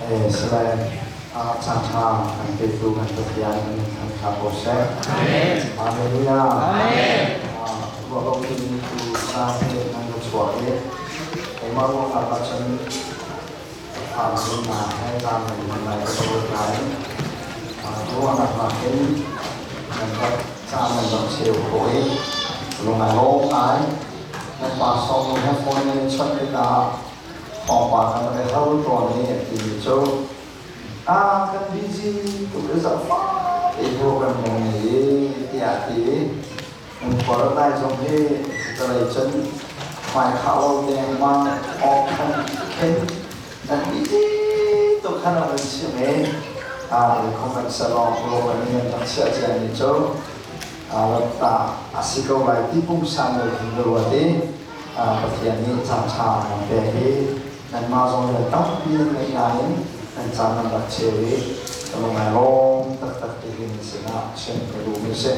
Sile caan ṭha kan petu kan Pathian kan in thangṭhat ko seh. Hallelujah. Ruah lo timi tu caan hi nan ka chuah i keimah ruahnak ah cun phan na he caan nan hman lai ka ruat nain ruahnak nakin nan rak caan nan rak cheu khawh i lung ai lawm ngai. Nan pa sawm he phone nan i chawnh tikah thawngpang kan rak i hal tawn i a timi cu a kan busy tuk i zarhfa te program kan ngei i tiah a ti. Nan khual dai zong hi vawlei cun hmai khah lo dengmang awk khan khin nan busy tuk khan a vun chim i a comment salawng program in nan rak chiah ciami cu rat a si ko lai ti pungsan lo khin ka ruat i Pathian nih caan ṭha nan pek i nanmah zong rian tampi nan ngeih nain nan caan nan rak cheu i ka lung ai lawm taktak ti hi nan sinah chim ka duhmi a si.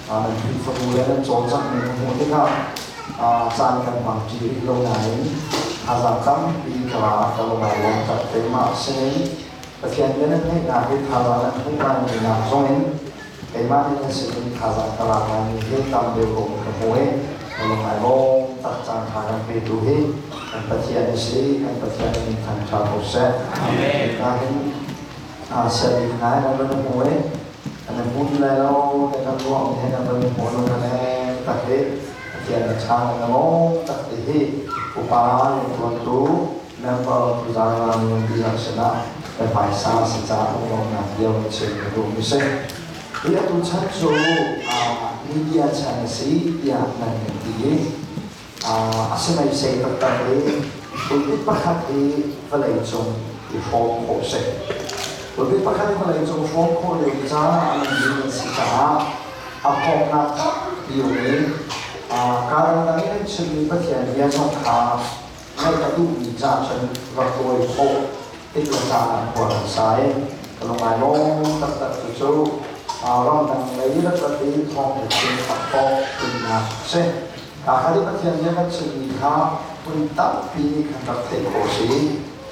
Nan Khrihfabu le nan cawlcanghmi ka hmuh tikah caan kan hmangṭi rih lo nain thazaang tampi ka la ka lung ai lawm tak keimah sinin Pathian bia nan ngeihnak hi thazaang nan hmuh ngaimi nak zongin keimah nih nan sinin thazaang ka lak ngaimi hi tam deuh ko ka hmu i ka lung ai lawm tak caan ṭha kan petu hi kan Pathian a si kan Pathian min thangṭha ko seh. Amen. Nahin sian ngai nan van hmu i an hmu ti lai lo te kan ruah mi he nan van hmu lo na leng tak hi Pathian na ṭha na lawm tak ti hi upa rianṭuantu member tuzaan minung dihlak sinah ka hmaisa si caah lunglawmhnak bia van chim ka duhmi si. Hi atu chan cu media chan a si tiah nan kan ti i a si meisei taktak i pulpit pakhat hi vawlei cung i hrawm khawh si. Pulpit pakhat hi vawlei cung hrawm khawh lio caah a nungmi nan si caah a kawknak tampi um i kaa dangdang in an chimmi Pathian bia zong kha ngaih a duhmi ca cun rak dawi khawh tik le caan ah khua kan sa i ka lung ai lawm taktak cu cu ramdang lei rak rat i thawngtha chim a thawk tinnak a si. Kakhat i Pathian bia kan chimmi kha hmun tampi nih khan rak theih khawh si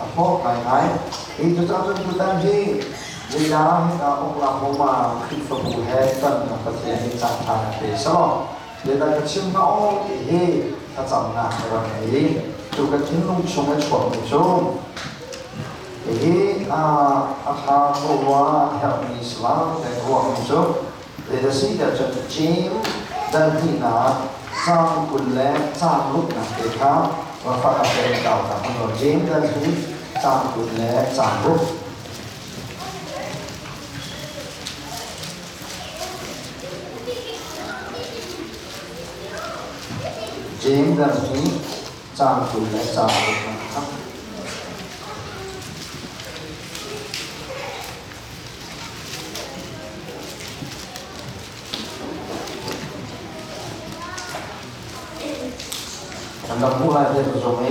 a thawk ngaingai. Hi cucaah cun tutan hi zeidah hika Oklahoma Khrihfabu he kan Pathian nih caan ṭha kan pe selaw Zeidah ka chim hnga aw ti hi thlacamnak ka rak ngei. Cu ka thinlung chung a chuakmi cu hihi a ṭha ko rua a herhmi si lo kan ruahmi cu zeidah si tiah cun Jeim dal hnihnak caang 20 le caang ruknak te kha rafah ah kan kau ta hmang Jeim dal hnih caang 20 le caang ruk. Jeim dal hi caang 20 le caang ruk an thak. Kan rak hmuh lai te zong i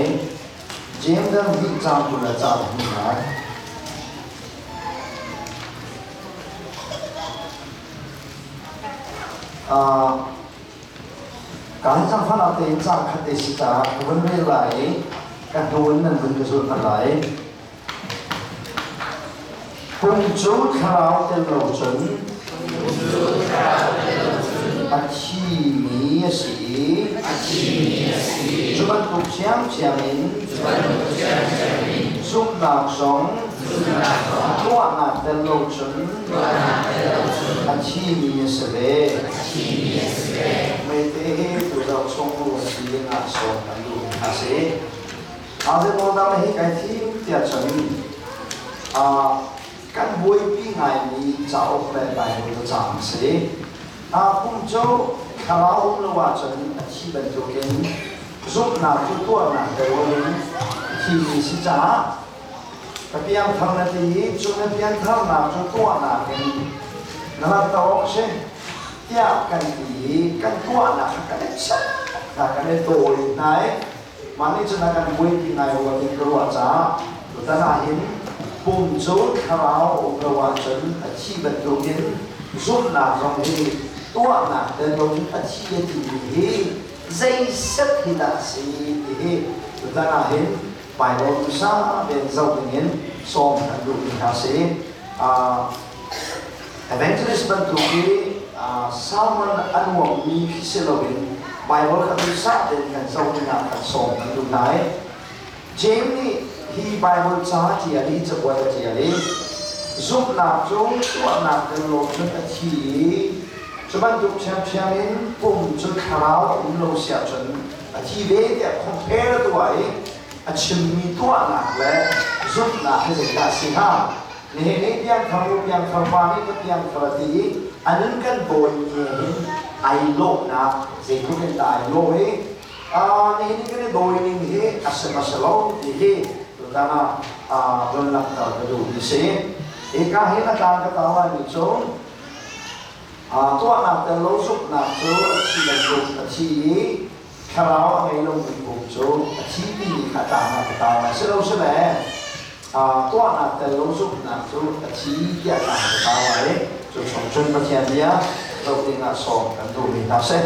Jeim dal hnih caang 20 le caang hnihnak. Kaan cangfan tein caang khat te si caah ka vun rel lai i ka hnu in nan vun ka zulh hna lai. Pum cu thlarau tel lo cun a thimi a si i cu bantuk ṭhiamṭhiam in zumhnak zong tuahnak tel lo cun a thimi a si ve. Meite hi tuzoh chung bu a si ah sawm kan duh a si. Zeimaw hi kai thim tiah cun kan buaipi ngaimi cauk le Bible cacang a si. Pum cu thlarau um lo ahcun a thi bantukin zumhnak cu tuahnak tel in thimi si caah ka piangthar na ti i cu na piantharnak cu tuahnak in na langhter awk a si tiah kan ti i kan tuahnak kha kan i chap hna kan i dawi hna i mah nih cun a kan buaipi ngai rua ti ka ruah caah tutan ah hin pum cu thlarau um lo ahcun a thi bantukin zumhnak zong hi tuahnak tel loin a thi a timi hi zei set hi dah a si ti hi tutan ah hin. Bible duhsah tein zoh dingin sawm kan duhmi hna si. Evangelist bantuk i sermon a nuammi khi si loin Bible kha duhsah tein kan zoh dingah kan sawm kan duh hna i James nih hi Bible ca a ṭial i cakuat a ṭial i zumhnak cu tuahnak tel lo cun a thi i cu bantuk ṭhiamṭhiam in pum cu thlarau a um lo si ahcun a thi ve tiah compare a tuah i a chimmi tuahnak le zumhnak hi zeidah a si hnga? Nihin i piangthar nu piangthar pa nih ka piangthar a ti i a nun kan bawimi he hin ai lawhnak zeitluk in dah ai lawh i nihin i kan i dawi ning hi a si ma si lo ti hi tutan ah vun langhter ka duhmi si. Hika hin a tlang ka tar laimi cu tuahnak tel lo zumhnak cu a thi bantuk a thi i thlarau a ngei lomi pum cu a thi timi kha tlang ah ka tar lai. Si lo si le tuahnak tel lo zumhnak cu a thi tiah tlang ka tar lai. Cu chung cun Pathian bia zoh dingah sawm kan duhmi hna si.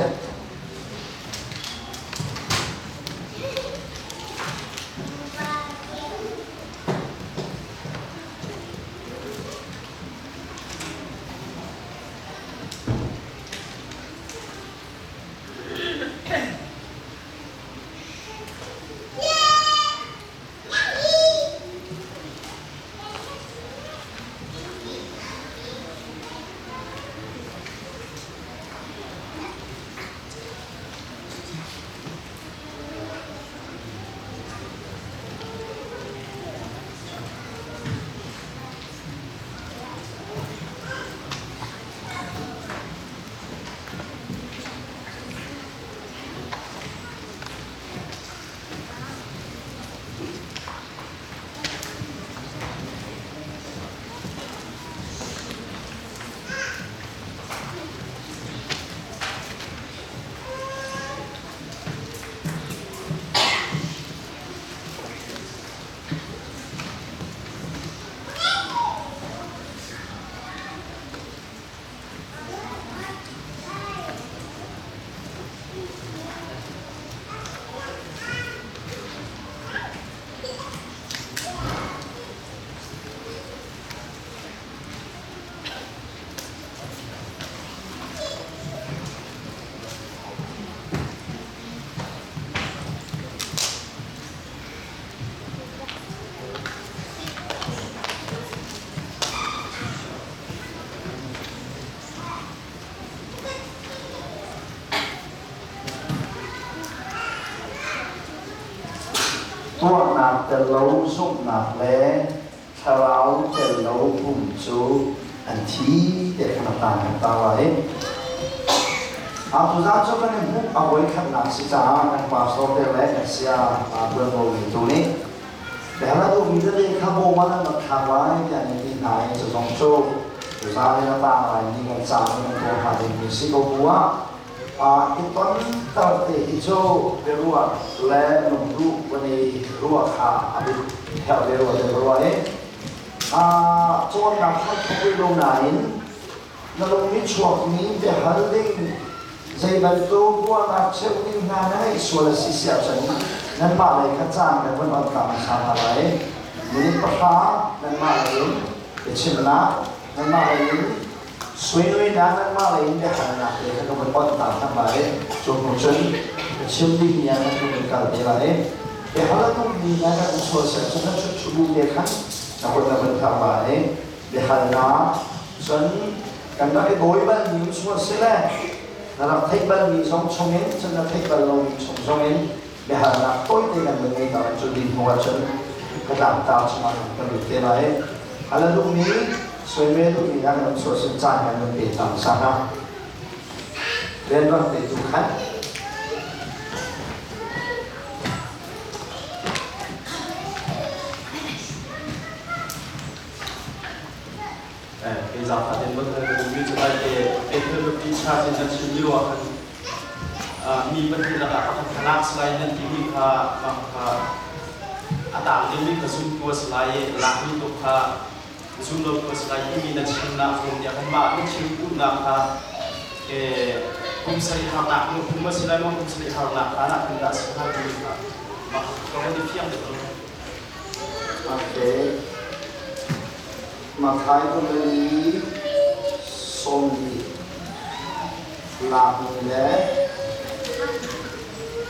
Tuahnak tel lo zumhnak le thlarau tel lo pum cu an thi tiah khan a tang kan tar lai. Tuzaan cu kan i hmuh a voikhatnak si caah kan pastor te le kan sia tuanvo ngeitu nih bel a duhmi tete kha bawm ah nan rak thlak lai tiah an ti hna i cu zong cu tuzaan in a tang lai mi kan caan in kan tuah hnga dingmi si ko bu ah i tonter te hi cu biaruah le lungduh van i ruah kha a bit herh ve rua te ruah i cawnnak kha thawk rih lo nain na lung i chuakmi biahal ding zei bantuk ruahnak cheuh ding hna na ngeih sual a si si ahcun nanmah lei kha caan kan vun on ta hmasa hna lai. Minute 10 nanmah lei in biachimnak, nanmah lei in suinuinak, nanmah lei in biahalnak te kha kan vun on ta hna lai. Cu hnu cun chim dingmi ah kan vun kal te lai. Biahal a tummi hna kan sual seh cun na chut bu te khan na hun na vun thar lai. Biahalnak cun kan rak i dawi balmi um si le na rak theih balmi zong chungin cun na theih bal lomi chung zongin biahalnak tawite kan van ngei ta lai. Cu din hnu ahcun ka tlangtar chungah kan kan lut te lai. A la duhmi suaime duhmi na kan um sual sin caan kan van pe cang sana rian rak pe tu khan. Kei zaangfah tein von hal ka duhmi cu daite Ethel charge in nan chim lio ah khan mi pahnih lakah pakhat kha lak si lai nan timi kha mah kha a tang dingmi kha zumtu a si lai i lakmi tu kha zum lotu a si lai timi na chimnak zawn nih khan mah na chim duhnak kha kum sarih harnak nu kum a si lai maw kum sarih harnak kha nah kum dah a si hnga timi kha mah ka von i fiang deuh lo. Mathai kuli 40 lakmi le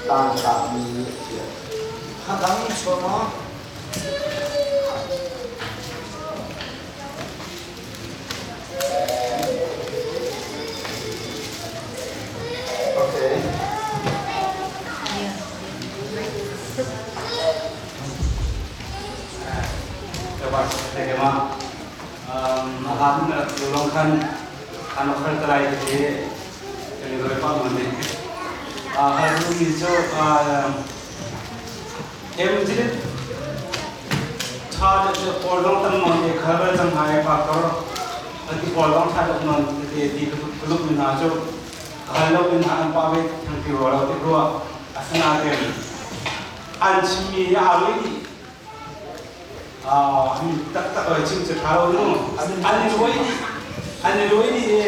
tlangtlakmi a ṭial. Khadang chuah maw? Okay. An chimmi hi aa rui dih. Taktak oi chim cu ṭha lo nu. An i ruai dih. An i ruai dih i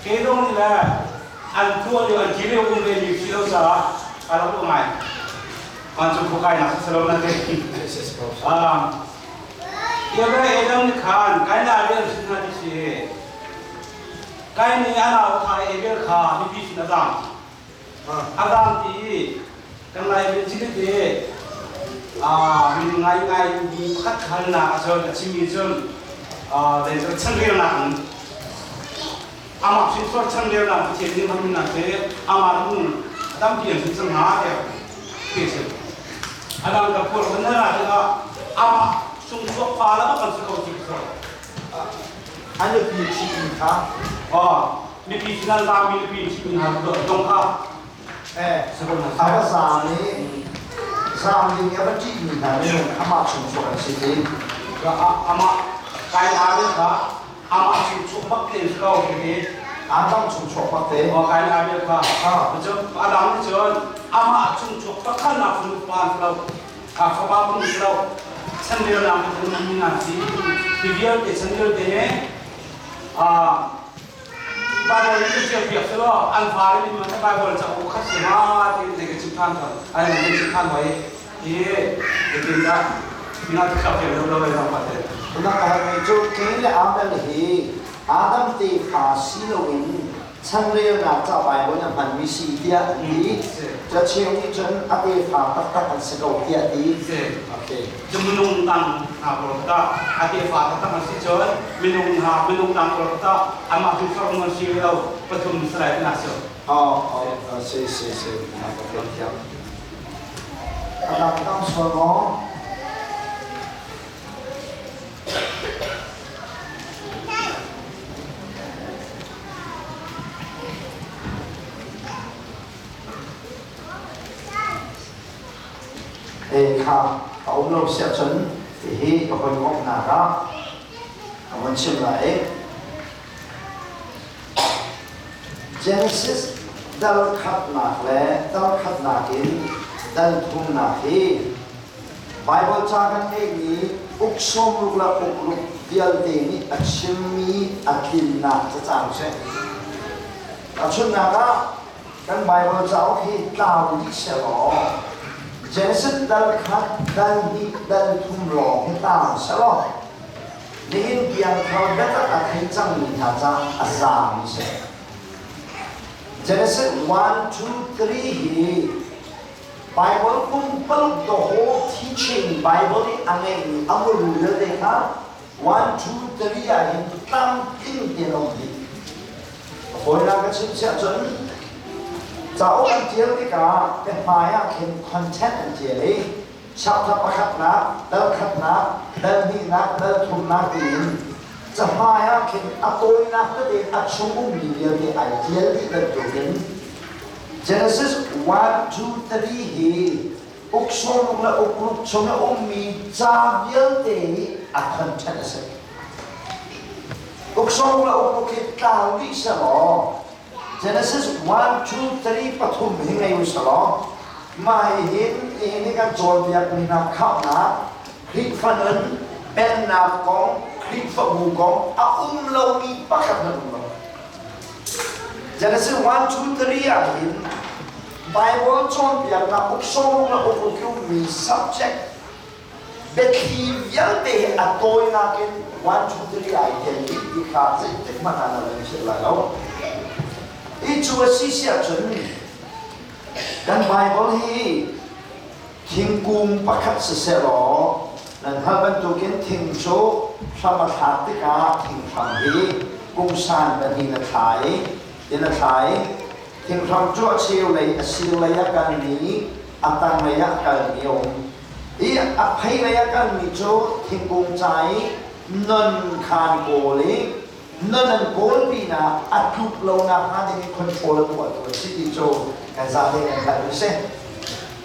ke dong nih le an tuah lio an ti lio um ve mi si lo caah a rak u ngai. An cu phukai nak si lo na te. Ia be Adam nih khan kai na rian sin hna ti si. Kai nih a nau kha Abel kha mipi sin a zam. A zam ti i kan lai min ci te min ngai ngai mi pakhat khan nak a cun a chimmi cun zei chanrelnak in amah hrinsor chanrelnak Pathian nih hman nak te amah nu tampi an cang hnga tiah ti si. A dang ka phuar kan ra tikah amah sungchuak fa la bak an si ko ti so. An nupi ṭhimi kha Mipi sinan lami nupi ṭhimi hna dong kha A va zaam i zaam ding i a va ṭihmi hna minung amah chung chuak an si ti. Amah kai Abel kha amah chung chuak bak te si ko hi. Adam chung chuak bak te. Kai Abel kha. Cun Adam nih cun amah chung chuak bak kha nak fanu pa an si lo. Fapa phung si lo. Chanrel nak phun an min an si. Hi vialte chanrel te he Bible nih kan ṭialpiak si law an fale nih man Bible cauk khat si hnga tiin zei ka chim ṭhan tawn. Ai kan chim ṭhan hoi i zeitindah ina ti ṭap lo lo ai pa te. Tunak ka halmi cu Cain le Abel hi Adam tefa si loin chanrelnak ca Bible in a hmanmi si tiah an ti. Cacheu nih cun a tefa taktak an si ko tiah ti. Okay. Cu minung dang hna pawl kha a tefa taktak an si cun minung hna minung dang pawl kha amah hrinsor an si lo pathum salai tina si. Oh, oh, si si si. Thiam thiam. A dang dang sual maw? Kha a um lo siah cun hihi ka hawikomhnak ah ka vun chim lai. Genesis dal khatnak le dal khatnak in dal thumnak hi Baibal ca kan ngeihmi uk 60 le uk ruk vialte nih a chimmi a tlinnak cacang si. Tahchunhnak ah, kan Baibal cauk hi tlau dih sehlaw Genesis dal khat, dal hnih, dal thum lawng hi tlau sehlaw nihin tiang thar biatak a thei cangmi hna caah a zami si. Genesis 1, 2, 3 hi Bible pumpaluk the whole teaching Bible i a ngeihmi a muru vialte kha 1, 2, 3 ah hin tlamtling tein a um dih. A fawinak ka chim siah cun cauk an ṭial tikah biahmai ah khin content an ṭial i chapter pakhatnak, dal khatnak, dal hnihnak, dal thumnak tiin cahmai ah khin a tawinak tete a chung ummi vialte ai ṭial dih bantukin Genesis 1, 2, 3 hi uk sawmruk le uk ruk chung a ummi ca vialte hi a content a si. Uk sawmruk le uk ruk hi tlau dih sehlaw Genesis 1, 2, 3 pathum hi ngei u selaw mah hihin nihin i kan cawnpiakmi hna khamhnak Khrihfa nun pennak kong Khrihfabu kong a um lomi pakhat hmanh um lo. Genesis 1, 2, 3 ah hin Bible cawnpiaknak uk sawmruk le uk ruk i ummi subject Biathli vialte hi a tawinak in 1, 2, 3 ai tel dih ti kha zeitik hmanh ah na lung philh lai lo. Hi cu a si si ahcun kan Bible hi thingkung pakhat siseh law nan hngalh bantukin thing cu hram a thlak tikah thinghram hi kungsan pahnih na thlai in a thlai. Thinghram cu a cheu lei a sir lei ah kalmi a tang lei ah kalmi a um. Hi a phei lei ah kalmi cu thingkung ca i non khan kawl i non an kawl pinah a tluk lonak hnga ding i control a tuahtu an si ti cu kan zate kan hngalh a si.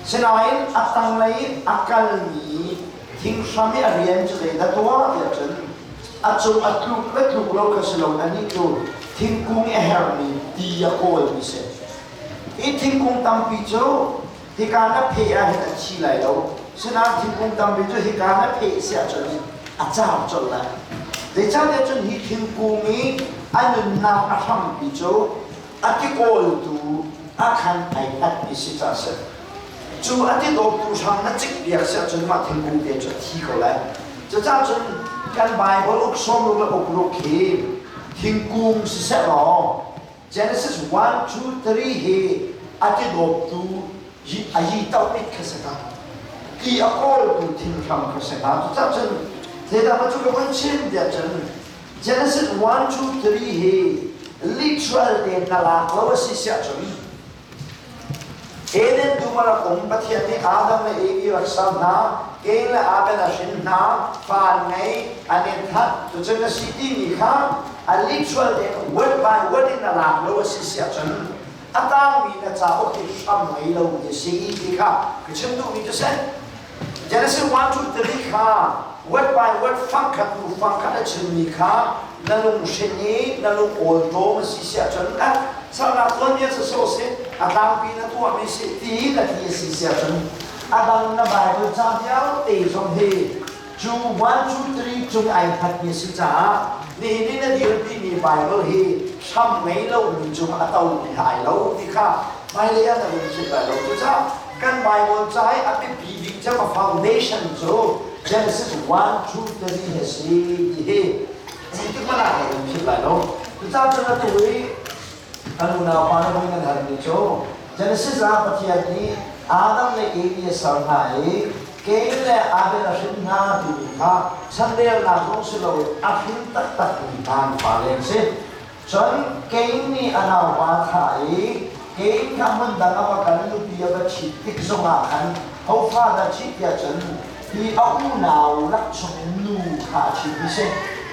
Sinain a tanglei i a kalmi thinghram i a rian cu zeidah tuah tiah cun a cung a tluk le tluk lo kha si lo anih cu thingkung i a hermi ti a kawlmi si. Hi thingkung tampi cu hika na pheh ah hin a thi lai lo. Sinain thingkung tampi cu hika na pheh si ahcun a car colh lai. Zeicahtiah cun hi thingkung i a nunnak a hrampi cu a tikawltu a khan ai hngatmi si caah a si. Cu a tidawptu hram na cik piak si ahcun mah thingkung te cu a thi ko lai. Cucaah cun kan Baibal uk sawmruk le ukruk hi thingkung siseh law Genesis 1, 2, 3 hi a tidawptu a yi toh-it kha si hnga. Ti a kawltu thinghram kha si hnga. Cucaah cun zeidah cu ka vun chim tiah cun Genesis 1, 2, 3 hi literal tein na lak lo a si siah cun Eden dum a rak um Pathian nih Adam le Evi rak ser hna Cain le Abel a hrin hna fa an ngei an i that cucun a si timi kha a literal tein word by word in a lak lo a si siah cun a tangmi na cauk hi hram ngei lomi a si ti kha ka chim duhmi cu si. Genesis 1 2 3 kha word by word fangkhat hnu fangkhat a chimmi kha na lunghrin i na lung awltawm a si si ahcun eh salnak tuanbia cu sawh si a tlangpi na tuahmi si ti na ti a si si ahcun a dang na Bible ca vialte zong hi cu 1 2 3 cung ai hngatmi a si caah nihin i na dirpimi Bible hi hram ngei lomi cung a tomi ai lo ti kha hmailei ah na run philh lai lo. Cucaah kan Bible ca i a biapi bik cem a foundation cu Genesis 1, 2, 3 hi a si ti hi zeitik hmanh ah na run philh lai lo. Cucaah cun atu i kan unau pa le voi nan halmi cu Genesis ah Pathian nih Adam le Evi a ser hna i Cain le Abel a hrin hna timi kha chanrelnak zong si loin a hrin taktakmi hna an fale an si. Cun Cain nih a naupa thah i Cain kha hmun dang a va kal i nupi a va ṭhit tik zongah khan hofa dah ṭhit tiah cun hi a unau lak chungin nu kha a ṭhit mi si.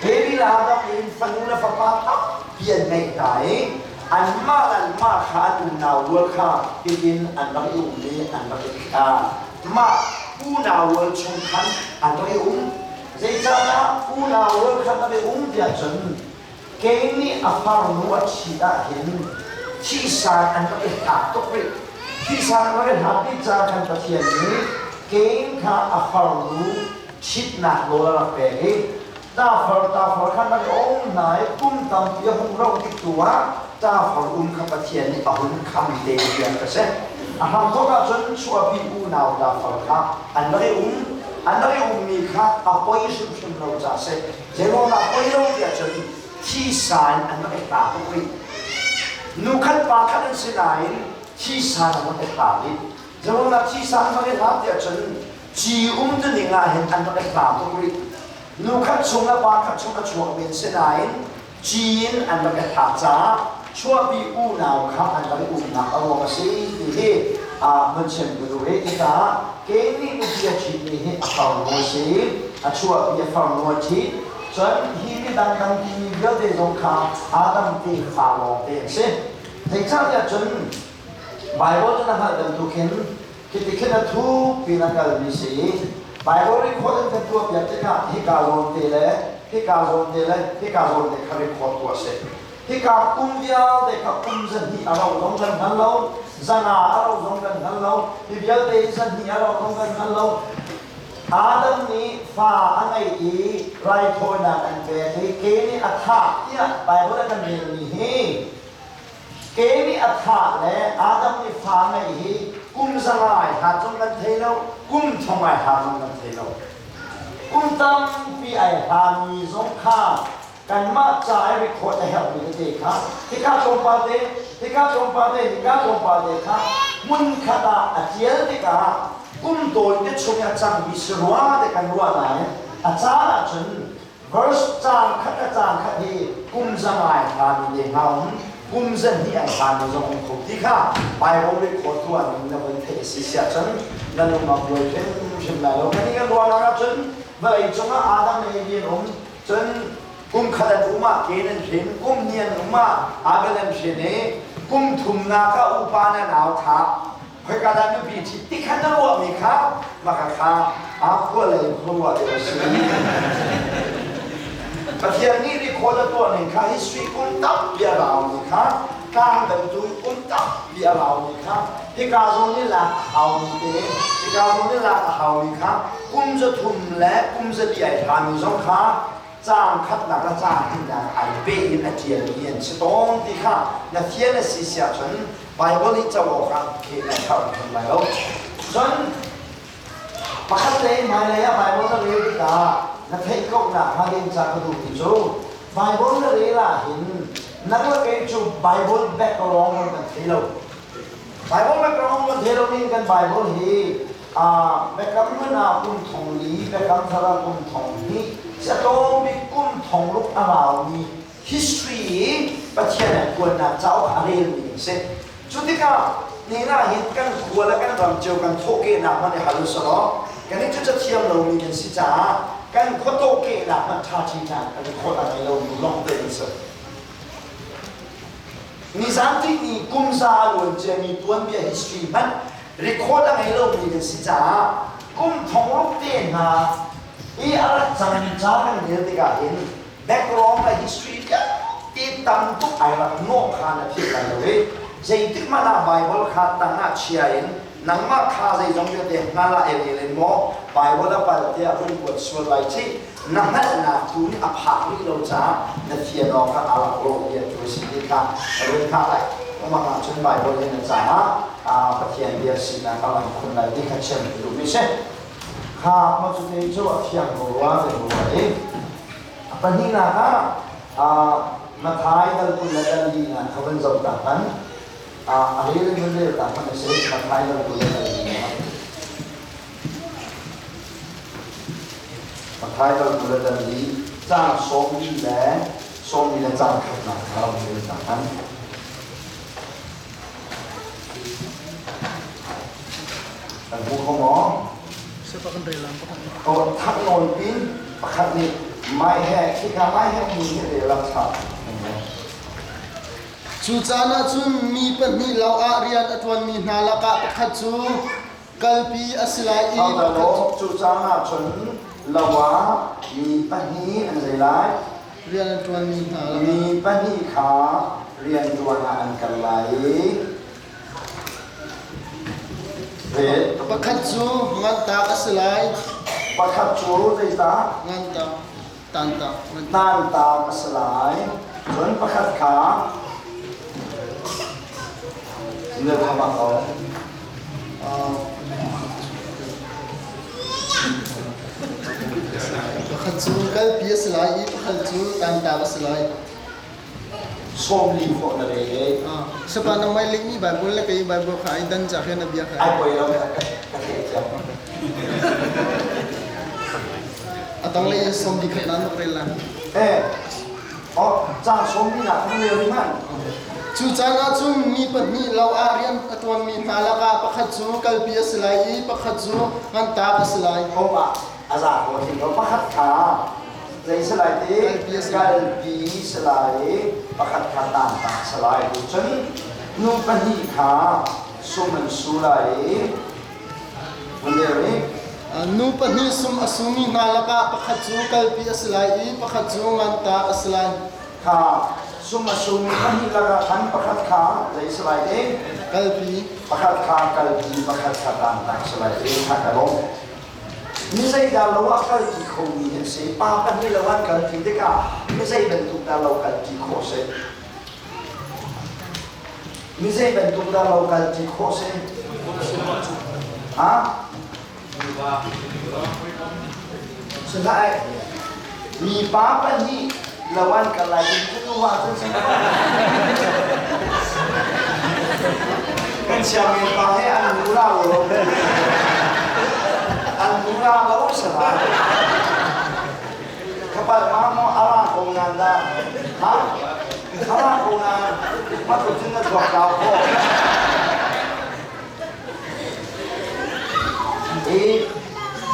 Abel le Adam in fanu le fapa tampi an ngeih hna i anmah le anmah kha an unau rual kha hitin an rak i um i an rak i mah unau rual chung khan an rak i um. Zeicahdah unau rual khan an i um tiah cun Cain nih a farnu a ṭhit ahhin thihsan an rak i hlak tuk rih. Thihsan an rak i hlak dih caah khan Pathian nih Cain kha a farnu ṭhitnak nawl a rak pek i tafar tafar khan rak i um hna i kum tampi a hung rauh tik tu ah tafar um kha Pathian nih a hun kham te tiah ka si. A hramthawk ahcun chuahpi unau tafar kha an rak i um. An rak i ummi kha a poi hrimhrim lo caah si. Zeiruangah poi lo tiah cun thisa in an rak i hla tuk rih. Nu khat pa khat an si nain thisa in an rak i hla rih. Zeiruangah thisa an rak i hla tiah cun ci um tuning ah hin an rak i hla tuk rih. Nu khat chung le pa khat chung a chuak men si nain ci in an rak i hla caah chuahpi unau kha an rak i umnak a ruang a si ti hi hmun chim ka duh i cucaah Cain nih nupi a ṭhitmi hi a farnu a si a chuahpi a farnu a ṭhit. Cun hi midang dang timi vialte zong kha Adam tefa lawngte an si. Zeicahtiah cun Baibal cu na hngalh bantukin khiti khin a thuk piin a kalmi si i Baibal record an kan tuahpiak tikah hika zawn te le hika zawn te le hika zawn te kha record tuah a si. Hika kum vialte kha kum zahnih a rau zong kan hngal lo, zanga a rau zong kan hngal lo, hi vialte hi zahnih a rau zong kan hngal lo. Adam nih fa a ngeih i raithawinak an pek i Cain nih a thah tiah Baibal a kan relmi hi Cain nih a thah le Adam nih fa a ngeih hi kum zanga ai hlat zong kan thei lo, kum thong ai hlat zong kan thei lo. tampi ai hlami zong kha kanmah ca i record a herhmi tete kha hika tlawmpal te, hika tlawmpal te, hika tlawmpal te kha hmunkhat ah a ṭial tikah kum tawite chung i a cangmi si rua te kan ruah nain a caan ahcun verse caang khat le caang khat hi kum zangai hlami te hna um, kum zahnih ai hlami zong um kho ti kha Bible record tuah ning na vun theih a si si ahcun na lung a buai hrimhrim lai lo. Kan i kan ruahnak ahcun vawlei cungah Adam le Evi an um. Cun kum khat an um ah Cain an hrin, kum hnih an um ah Abel an hrin i kum thumnak ah upa na nau thah. Khoika dah nupi ṭhit ti kha na ruahmi kha maka kha aa khua lei khuaruah deuh a si. Pathian nih record a tuah ning kha history kum tampi a raumi kha tlang bantuk kum tampi a raumi kha hika zawn i lak a haumi te hika zawn i lak a haumi kha kum 300 le kum 400 ai hlami zong kha caang khatnak le caang hnihnak ai pe in a ṭialmi an si tawn ti kha na fian a si si ahcun Bible i co awkah khe na tharh hrim lai lo. Cun pakhat le hmailei ah Bible na rel tikah na theih kohnak hnga ding ca ka duh ti cu Bible na rel ah hin nang le kei cu Bible background kan thei lo. Bible background kan thei lo ning kan Bible hi Biakam Hlun ah kum thong li, Biakam Thar ah kum thong hnih, tlawm bik kum thong ruk a raumi history i Pathian an kuannak cauk a relmi an si. Cu tikah nihin ah hin kan khua le kan ram cio kan thawhkehnak hmanh i hal usalaw kan i cu cathiam lomi kan si caah kan khua tawhkehnak hmanh ṭhaṭhi hna kan record a ngei lomi lawng te an si. Nizan tihni kum za a luan ciami tuanbia history hmanh record a ngei lomi kan si caah kum thong ruk te hna i a rak cangmi ca kan rel tikah hin background le history vialte tam tuk ai rak nawh kha na philh lai lo i zeitik hmanh ah Bible kha tang ah chia in nangmah kha zeizong vialte hngal ah el in maw Bible a pal tiah vun kuat sual lai ci na hngalhnak tu nih a phak rih lo caah na fian awk ah a rak rawh bia tu a si ti kha run hlah lai. Amah ahcun Bible hi na caah Pathian bia sinak a lang khun lai ti kha chim ka duhmi si. Kha ma cu te cu a thiang ko rua te rua i a pahnihnak ah Mathai dal 20 le dal li na kha van zoh ta hmanh a rel in van rel ta hmanh a si Mathai dal 20 le dal li na Mathai dal 20 le dal li caang sawmli le sawmli le caang khatnak kha van rel ta hmanh. Kan hmu kho maw? Thak nawn pin pakhat nih mai he khika mai he mi hi rel a ṭha. Cu caan ah cun mi pahnih lo ah rian a ṭuanmi hna lakah pakhat cu kalpi a si lai i pakhat cu caan ah cun lo ah mi pahnih an zei lai? Rian a ṭuanmi hna lakah mi pahnih kha rian ṭuan ah an kal lai i Pakhat cu ngantak a si lai. Pakhat cu zeicah? Ngantak, tantak. Tantak a si lai. Cun pakhat kha na thama ko. Pakhat cu kalpi a si lai i pakhat cu tantak a si lai. 40 khawh na re. Sapa nang mai lingmi Bible le kei Bible kha ai dan ca khin a bia kha. Ai poi lo ka theih thiam. A tanglei 41 khat nan rel la. Eh, oh, caan 40 nak kan rel man. Cu caan ah cun mi pahnih lo ah rian a ṭuanmi hna lakah pakhat cu kalpi a si lai i pakhat cu ngantak a si lai. Oh, a za ko thing ko pakhat kha zei si lai ti kalpi si lai pakhat kha tantak si lai cun nu pahnih kha sum an su lai i Nu pahnih sum a sumi hna lakah pakhat cu kalpi a si lai i pakhat cu ngantak a si lai. Kha sum a sumi pahnih lakah khan pakhat kha zei si lai ti? Kalpi. Pakhat kha kalpi, pakhat kha tantak si lai ti kha ka lawm. Mi zeidah lo ah kalpi khomi an si. Pa pahnih lo an kalpi tikah mi zei bantuk dah lo kalpi khawh si? Mi zei bantuk dah lo kalpi khawh si? Ha? Sihlah mipa pahnih lo an kal lai ding cu nuva cun si Kan sianginn pa he an nu ra lo an nu ra lo sala. Kapal ma mo ara ko nan da. Ha? Ara ko nan ma ko cun na chuak dau ko. I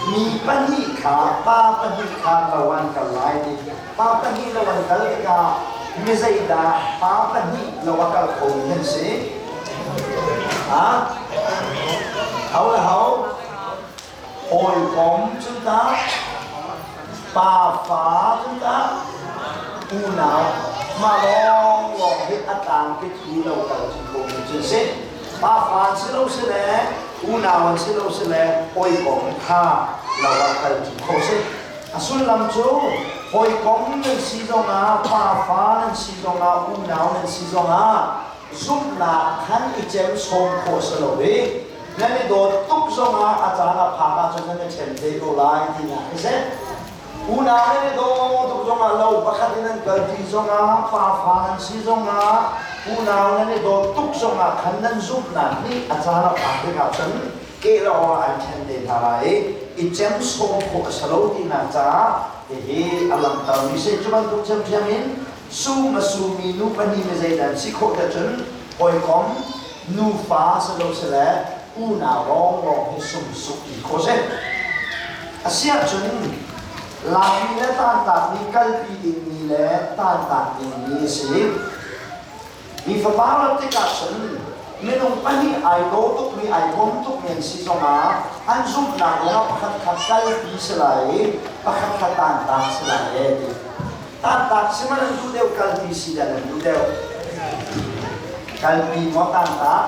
mi pahnih kha pa pahnih kha lo an kal lai ti pa pahnih lo an kal tikah mi zeidah pa pahnih lo a kal kho mi an si? Ha? Ho le ho? Hawikom cu tah? Pafa cu tah? Unau mah lawnglawng hi a tlangpi thu lo kal cu kho mi cu si. Pafa an si lo si le unau an si lo si le hawikom kha lo ah kal cu kho si. A sullam cu hawikom nan si zongah, pafa nan si zongah, unau nan si zongah zumhnak khan i cem sawm khawh si lo i nan i dawt tuk zongah a caan a phak ahcun nan i ṭhen te ko lai tinak hi si. Unau nan i daw tuk zongah lo pakhat in nan kal ṭi zongah pafa nan si zongah unau nan i dawt tuk zongah khan nan zumhnak nih a caan a phak tikah cun keh lo ah an ṭhen te hna lai i i cem sawm khawh a si lo tinak caah hihi a langhtermi si. Cu bantuk ṭhiamṭhiam in sum a sumi nu pahnih mi zeidah an si khawh te cun hawikom nufa si lo si le unau lawnglawng hi sumsuk ti khawh si. A si ahcun Laimi le tantakmi kalpi dingmi le tantak dingmi a si. Mi fapa rat tikah cun minung pahnih ai daw tukmi ai kom tukmi an si zongah an zumhnak ruangah pakhat khat kalpi si lai i pakhat khat tantak si lai e ti. Tantak si man an duh deuh kalpi si dah an duh deuh. Kalpi maw tantak?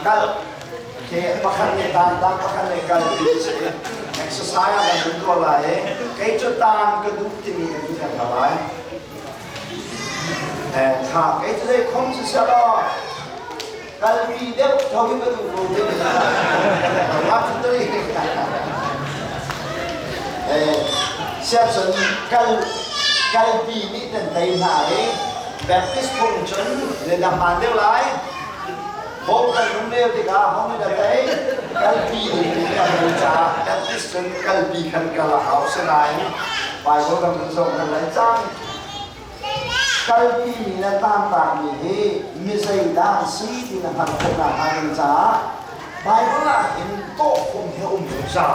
Kal ke pakhat nih tantak pakhat nih kalpi si. Exercise ah kan duh tuah lai i kei cu tan ka duh timi kan duh kan lai. Tha kei cu zei khom si selaw kalpi deuh tho hi ka duh ko timi Siacun kal kalpi nih nan tei hna i Baptist phung cun le na hmaan deuh lai. Ho kan um lio tikah ho nih na tei kalpi nih kan tei caah Baptist cun kalpi khan kal a hau sinain Bible kan vun zoh kan lai cang. Kalpi mi le tlangtlakmi hi mi zeidah an si ti na hngalh khawh nakhnga ding caah Bible ah hin tawhfung hi a um zungzal.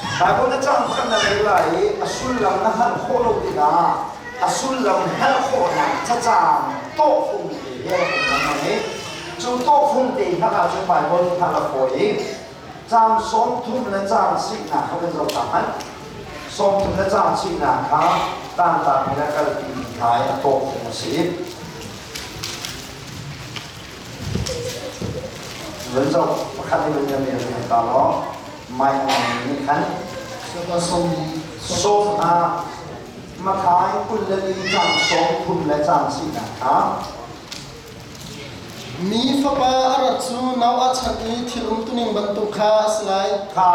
Bible na cang pakhat na rel lai i a sullam na hngalh khawh lo tikah a sullam hngalh khawhnak cacang tawhfung te hi a rak um lengmang i cu tawhfung te hmanh ahcun Bible nih hngalh a fawi i caang 30 le caang sihnak kha kan zoh ta hmanh. 30 le caang sihnak kha tlangtlakmi le kalpi mi hna i a tawhfung a si. Vun zoh pakhat in vun rel rian ta law mai a nih khan sawm ah Mathai 24 caang 30 le caang sihnak kha Mi fapa a rat cu Noah chan i thil umtuning bantuk kha a si lai. Kha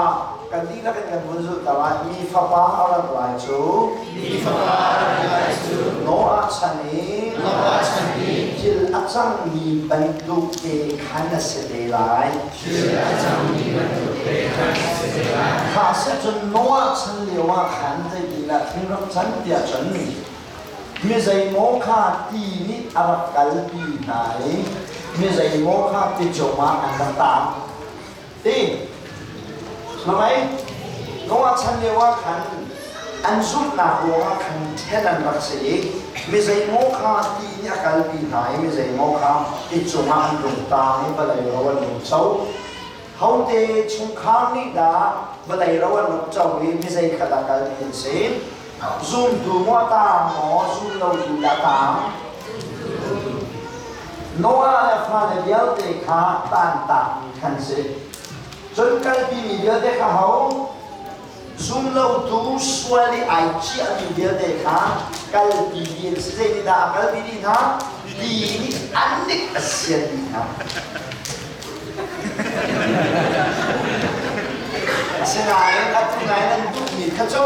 kan dihlak in kan vun zulh ta lai. Mi fapa a rat lai cu Mi fapa a rat lai cu Noah chan i Noah chan i thil a cangmi bantuk te khan a si te lai. Thil a cangmi bantuk te khan a si te lai. Kha si cun Noah chan lio ah khan zeitindah thil rak can tiah cun Mi zeimaw kha ti nih a rak kalpi hna i mi zeimaw kha ti cungah an rak taang. Ti, Hmai, Noah chan lio ah khan an zumhnak ruangah khan ṭhen an rak si i mi zeimaw kha ti nih a kalpi hna i mi zeimaw kha ti cungah an rung taang i vawlei ro an rung co. Hote chungkhar nih dah vawlei ro an rak co i mi zei kha dah kalpi an si? Zumtu maw taang maw zum lotu dah taang? Noah le fale vialte kha tantakmi khan si. Cun kalpimi vialte kha ho? Zum lotu sual i ai ciahmi vialte kha kalpi dih an si. Zeitindah a kalpi dih hna? Ti nih an nik a sian dih hna. Asinain atu nai nan duhmi kha cu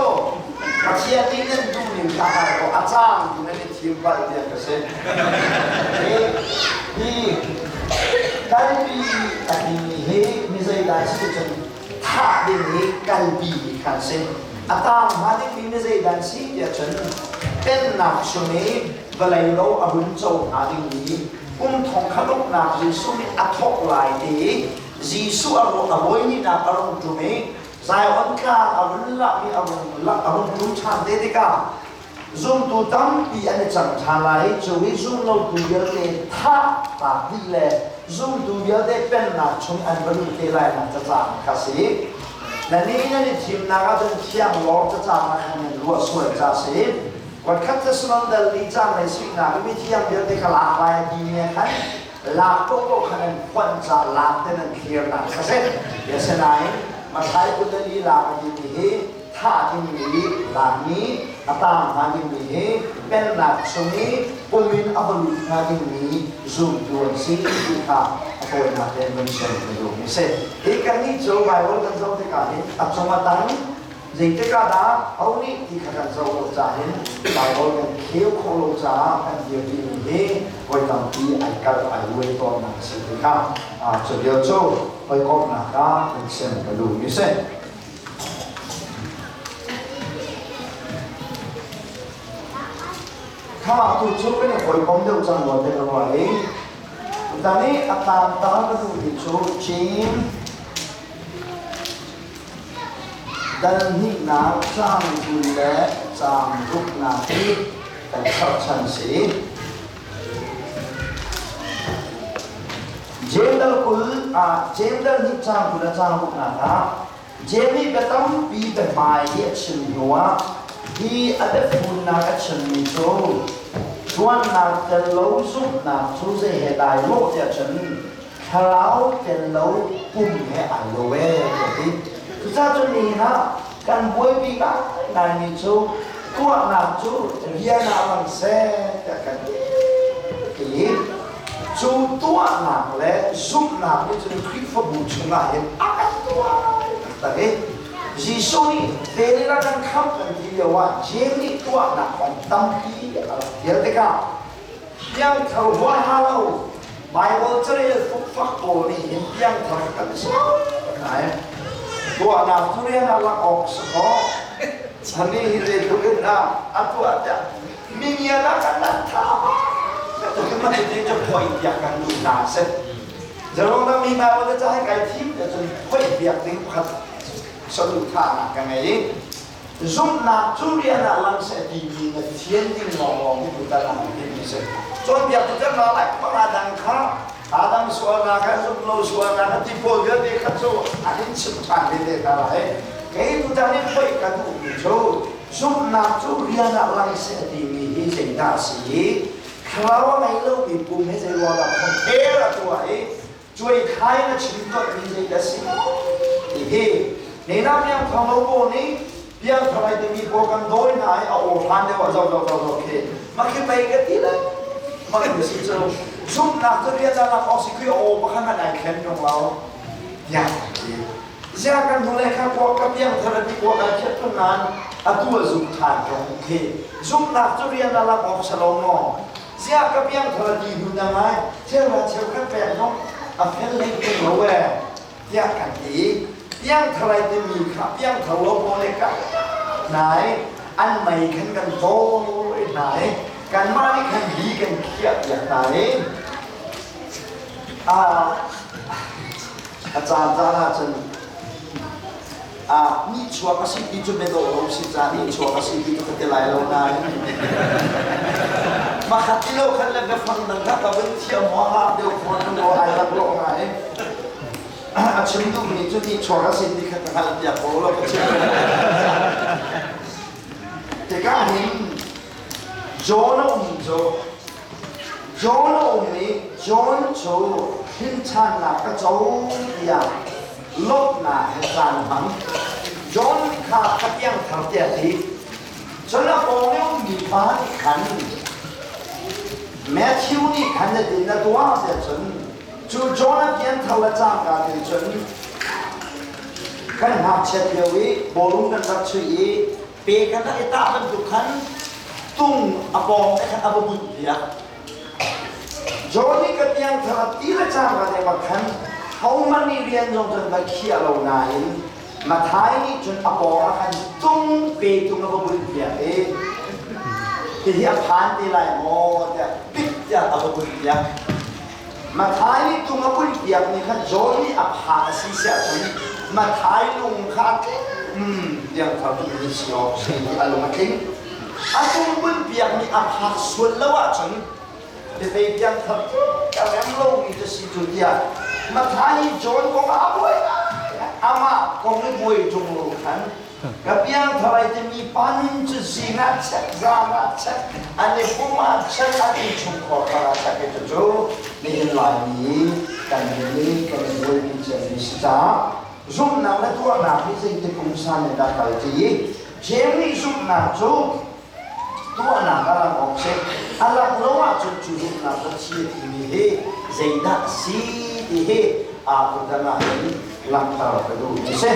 Pathian nih nan duhning kha har ko a cang ti nan i thim palh tiah ka si. Hi kalpi a timi hi mi zeidah si cun thah ding hi kalpi mi kha an si. A tang hnga dingmi mi zeidah an si tiah cun pennak chung i vawlei lo a run co hnga dingmi kum thong khat uknak Jesuh nih a thawk lai ti i Jesuh a ruah a voihnihnak a rung ṭum i Zion tlang a run lakmi a rung lak a rung ṭum ṭhan te tikah zumtu tampi an i cang ṭhan lai i cu hi zumlotu vialte thah tak dih le zumtu vialte pennak chung an va luh te lainak cacang kha si. Na ni nan i thimnak ahcun thiang lawr cacang ah khan nan ruah sual ca si. Voikhat Thessalon dal li cang lei suihnak i mithiang vialte kha lak lai a timi ah khan lak paohpaoh khan an phuan ca lak ten an clear-nak kha si. Asinain Mathai kutali lak a timi hi thah dingmi lakmi a tang hnga dingmi hi pennak chung i pum in a va lut hnga dingmi zumtu an si ti kha a tawinak tein van chim ka duhmi si. Hi kannih cu Bible kan zoh tikah hin a cung a tang Zeitik ah dah ho nih ti kha kan zoh lo cahin Baibal kan kheu khawh lo caah kan dirpimi hi voi tampi ai kalh ai uai tawnnak a si ti kha cu lio cu hawikomhnak ah kan chim ka duhmi si. Kha tu cu kan i hawikom deuh cang rua te ka ruah i tutan i a tlangtar ka duhmi cu Chin Dal hnihnak caang 20 le caang ruknak hi kan cherhchan si. Jeim dal 20 ah Jeim dal hnih caang 20 le caang ruknak ah Jeim nih bia tampi biahmai hi a chim hnuah hi a biafunnak a chimmi cu ṭuannak tel lo zumhnak cu zei he dai lawh tiah cun thlarau tel lo pum he ai lo ee a ti. Cucaah cun nihin ah kan buaipi ngaingaimi cu tuahnak cu rian ah lang seh tiah kan ti. Cu tuahnak le zumhnak nih cun Khrihfabu chungah hin a kan tuai taktak i Jesuh nih vel in a kan khamh kan ti lio ah Jeim nih tuahnak kong tampi a rak tial tikah Piangthar huaha lo Baibal carel fukfak pawl nih hin piangthar kan si ngai. Tuahnak cu rian ah lak awk si kaw Hani hi zeitluk in dah a tuah tiah mingian ah kan nan tha ma cuti cu phoi piak kan duh hna si. Zarong dang mi Baibal te ca hi kai thim te cun phoi piak ding pakhat saduhthahnak ka ngei. Zumhnak cu rian ah lang seh timi na thian ding lawnglawng hi tutan ah timi si. Cawnpiak tu kan lai panga dang kha Adam sualnak kha zumh lo sualnak kha ti pawl vialte kha cu an in chim ṭhan ve te hna lai. Kei tutan in poi ka duhmi cu zumhnak cu rian ah lang seh timi hi zeidah a si i thlarau a ngei lomi pum he zei ruang dah compare a tuah i cuai khai na chim tuahmi zeidah si ti hi nena piang thong lo pawl nih piang thong ai timi pawl kan dawi hna i a aw hlan deuh ah zo zo zo zo khi ma khi pei ka ti le ma khi si cu zumhnak cu rian lak awk si khi aw pakhat hmanh ai thlen tung lo tiah ti zia kan hnu le kha kuak ka piang thar ti kuak ai khiat tung nan atu a zum than tung khi zumhnak cu rian lak awk si lo maw Ziah ka piangthar a ti hnu dang ai cheuhra cheukhat pek zong a fel hlei tung lo ee tiah kan ti. Piangthar ai timi kha piangthar lo pawl le kan nai an mei khan kan tawi hna i kanmah nih khan li kan khiah piak hna i a caan caan ahcun nihchuak a si ti cu biadawh lo si ca nihchuak a si ti cu ka ti lai lo nain makhat ti lo khan le biafang dang kha ka vun thiam huaha deuh fawn nu maw ai rak lawh ngai a chim duhmi cu nihchuak a si ti kha ka hngalh piak ko lo ka chim tikah hin John a um cu John a um i John cu hrinṭhannak ka co tiah lawmhnak he caan hmang. John kha ka piangthar tiah ti. Cun a pawng i ummi pa nih khan Matthew nih khan na din na tuah tiah cun cu John a pianthar le cangka te cun Kan ngakchiat lio i bawlung kan rak chuih i pe kan rak i tah bantuk khan tung a pawng te khan a va bunh piak. John nih ka piangthar a ti le cangka te bak khan hohmanh nih rian zong cun va khiah lo nain Mathai nih cun a pawng ah khan tung pe tung a va bunh piak i hihi a phan te lai maw tiah pit tiah a va bunh piak. Mathai nih tung a bunh piak nih khan John nih a phak a si siah cun Mathai lung kha a tling piangthar tuk mi si awk si ti a lung a tling. A tung bunh piak nih a phak sual lo ahcun biapei piangthar ka rem lomi cu si cu tiah Mathai hi John kong ah a buai amah kong i buai ṭung lo khan ka piangthar ai timi pa nun cu zing ah chek zan ah chek an i pum ah chek an innchungkhar kar ah chek i cucu nihin Laimi kan min i kan i buaipi ciami si caah zumhnak le tuahnak hi zeitik pungsan in dah kal ti i Jeim nih zumhnak cu tuahnak a lang awk si. A lang lo ahcun cu zumhnak cu thi a timi hi zeidah a si ti hi aa tutan ah hin langhter ka duhmi a si.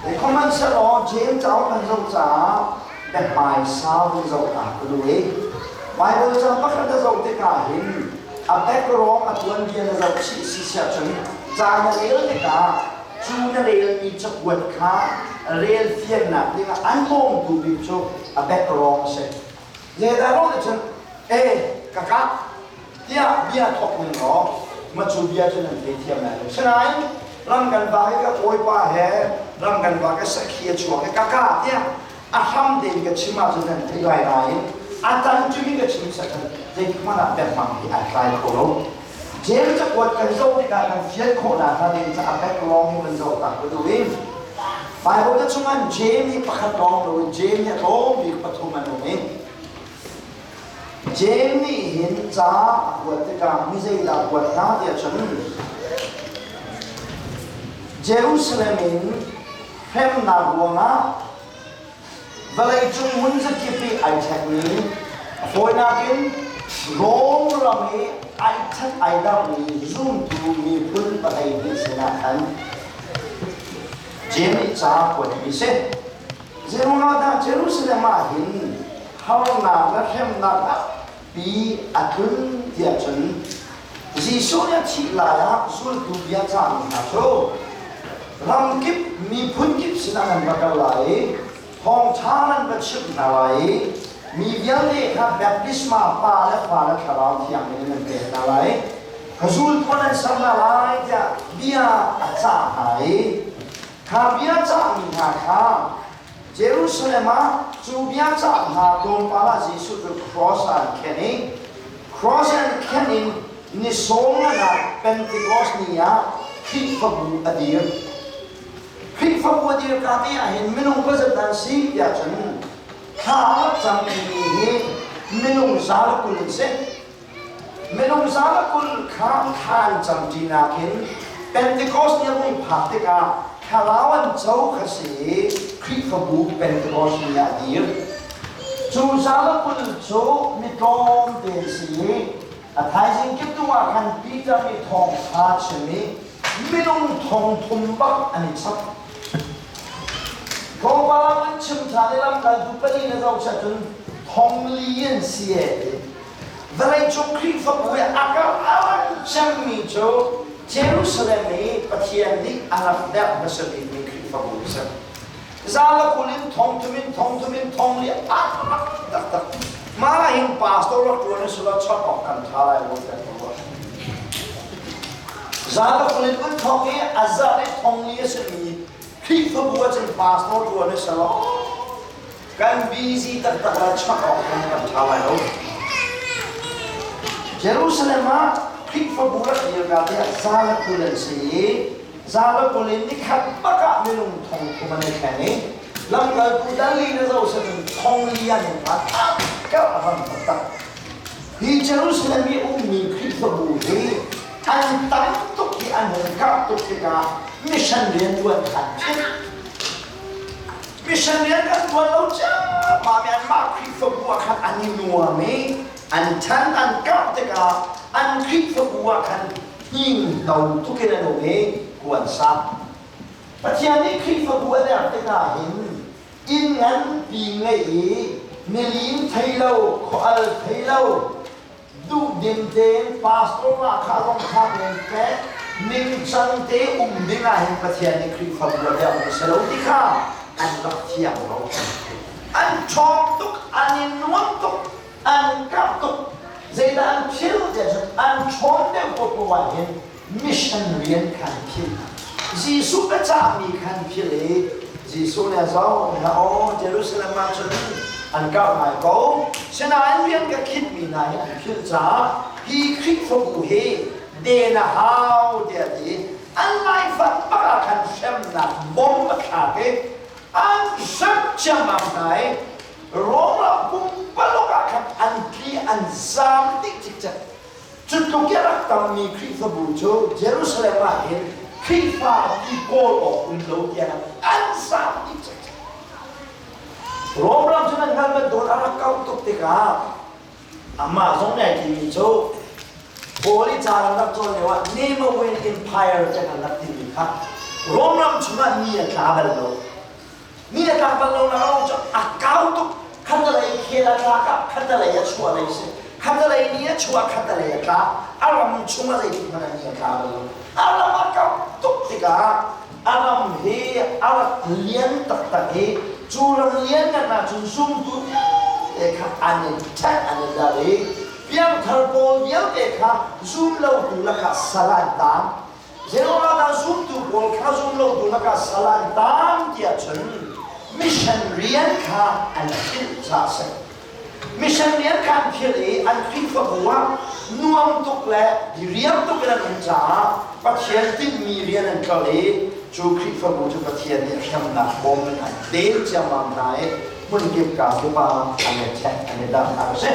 Hmanhsehlaw James cauk kan zoh caah biahmai sau in zoh ta ka duh i Baibal ca pakhat na zoh tikah hin a background a tuanbia na zoh chih si siah cun ca na rel tikah cu na relmi cakuat kha rel fiannak dingah an bawmtu bik cu a background a si. Zeidah ruang nih cun e ka kah tiah bia thawk ning law ma cu bia cu nan theithiam lai lo. Sinain ram kan va hi ka kawipa he ram kan va ka sakhi a chuak i ka kah tiah a hram tein ka chim ahcun nan theih lai nain a tan cumi ka chim sakhan zeitik hmanh ah biakmang hi ai tlai kho lo. James cakuat kan zoh tikah kan fian khawhnak hnga ding caah background hi kan zoh tak ka duh i Bible te chungah James hi pakhat lawng loin James hi a tlawm bik pathum an um i James nih hin ca a kuat tikah mi zeidah kuat hna tiah cun Jerusalem in hremnak ruangah Vawleicung hmun zakip i ai ṭhekmi, a fawinak in Rom ram i ai ṭhek ai darhmi zumtu miphun 12 sinah khan Jeim nih ca kuatmi si. Zeiruangah dah Jerusalem ah hin harnak le hremnak pi a tlun tiah cun Jesuh nih a thih lai ah zultu bia cahmi hna cu ramkip miphun kip sinah nan va kal lai i thawngṭha nan va chimh hna lai i mi vialte kha baptisma Pa le Fa le Thlarau Thiang in nan pek hna lai ka zultu nan ser hna lai tiah bia a cah hna i kha bia cahmi hna kha Jerusalem ah cu bia cah hna tlawmpal ah Jesuh cu cross ah an khen i cross an khen in ni sawm ah Pentecost ni ah Khrihfabu a dir. Khrihfabu a dir ka te ah hin minung pazat an si tiah cun thla a cang timi hi minung 120 an si. Minung 120 kha thla an camṭinak in Pentecost ni a hung phak tikah thlarau an co kha si i Khrihfabu Pentecost ni ah a dir. Cu 120 cu mi tlawmte an si i a thaizing kiptuh ah khan Peter nih thawngṭha chim i minung 3000 bak an i chap. Tlawmpal ah an chim ṭhan i lamkaltu pali na zoh cun 4000 an si e ti. Vawleicung Khrihfabu i a karh a ran cemmi cu Jerusalem i Pathian nih a rak derh hmasa bikmi Khrihfabu a si. Zalakul in thongthum in thongthum in thongli a rak taktak. Mah hin pastor rak ṭuan in sula chawt awk kan ṭha lai lo tiah ka ruah. Zalakul in un thong i a zarh i thongli a simi Khrihfabu ahcun pastor ṭuan in selaw Kan busy taktak le chak awk zong kan ṭha lai lo. Jerusalem ah Khrihfabu rak dirka tiah 120 an si i 120 in nikhat bak ah minung 3000 an i thleng i lamkaltu dal li na zoh cun 4000 an um kha karh a ram taktak. Hi Jerusalem i ummi Khrihfabu hi an tam tuk i an hung karh tuk tikah mission rianṭuan kha an philh. Mission rian kan ṭuan lo ciammam i anmah Khrihfabu ah khan an i nuam i an ṭhan an karh tikah an Khrihfabu ah khan hninghno tuk in an um i khua an sa. Pathian nih Khrihfabu a derh tikah hin inn nganpi ngeih i nilin thei lo, khual thei lo, duhdim tein pastor lahkhah zong tha tein pek, ningcang te um ding ah hin Pathian nih Khrihfabu a derh mi si lo ti kha an rak thiang lo. An ṭhawng tuk, an i nuam tuk, an karh tuk. Zeidah an phil tiah cun an ṭhawn deuh popoh ah hin mission rian kha an philh. Jesuh ka cahmi kha an philh i Jesuh nih a zoh hna, aw Jerusalem ah cun an karh ngai ko. Sinain rian ka khinhmi hna hi an philh caah hi Khrihfabu hi den a hau tiah a ti. An laifang bak ah khan hremnak bom a thlak i an hrem ciammam hna i Rom ram pumpaluk ah khan an tli an zaam dih cikcek. Cu tluk i a rak tammi Khrihfabu cu Jerusalem ah hin Khrihfa ti kawl awk um lo tiang an zaam dih cikcek. Rom ram cu nan hngalh bantukin a rak kauh tuk tikah amah zong nih ai timi cu Paul i ca an rak cawn lio ah Nehemiah Empire tiah an rak timi kha Rom ram chungah ni a tla bal lo. Ni a tlak bal lo nak lawng cu a kau tuk. Khatalei khel a tlak ah khatalei a chuah lei si. Khatalei ni a chuah khatalei a tla. A ram chung ah zeitik hmanh ah ni a tla bal lo. A ram a kau tuk tikah a ram hi a rak lian taktak i cu ram lian ngan ahcun zumtu vialte kha an i ṭhen an i dar i piangthar pawl vialte kha zum lotu lakah sal an taang. Zeiruangah dah zumtu pawl kha zumlotu lakah sal an taang tiah cun mission rian kha an philh caah a si. Mission rian kha an philh i an Khrihfabu ah nuam tuk le diriam tuk in an um caah Pathian tinhmi rian an tlolh i cu Khrihfabu cu Pathian nih hremnak bawm in an den ciammam hna i hmunkip ka kip ah an i ṭhek an i darh hna a si.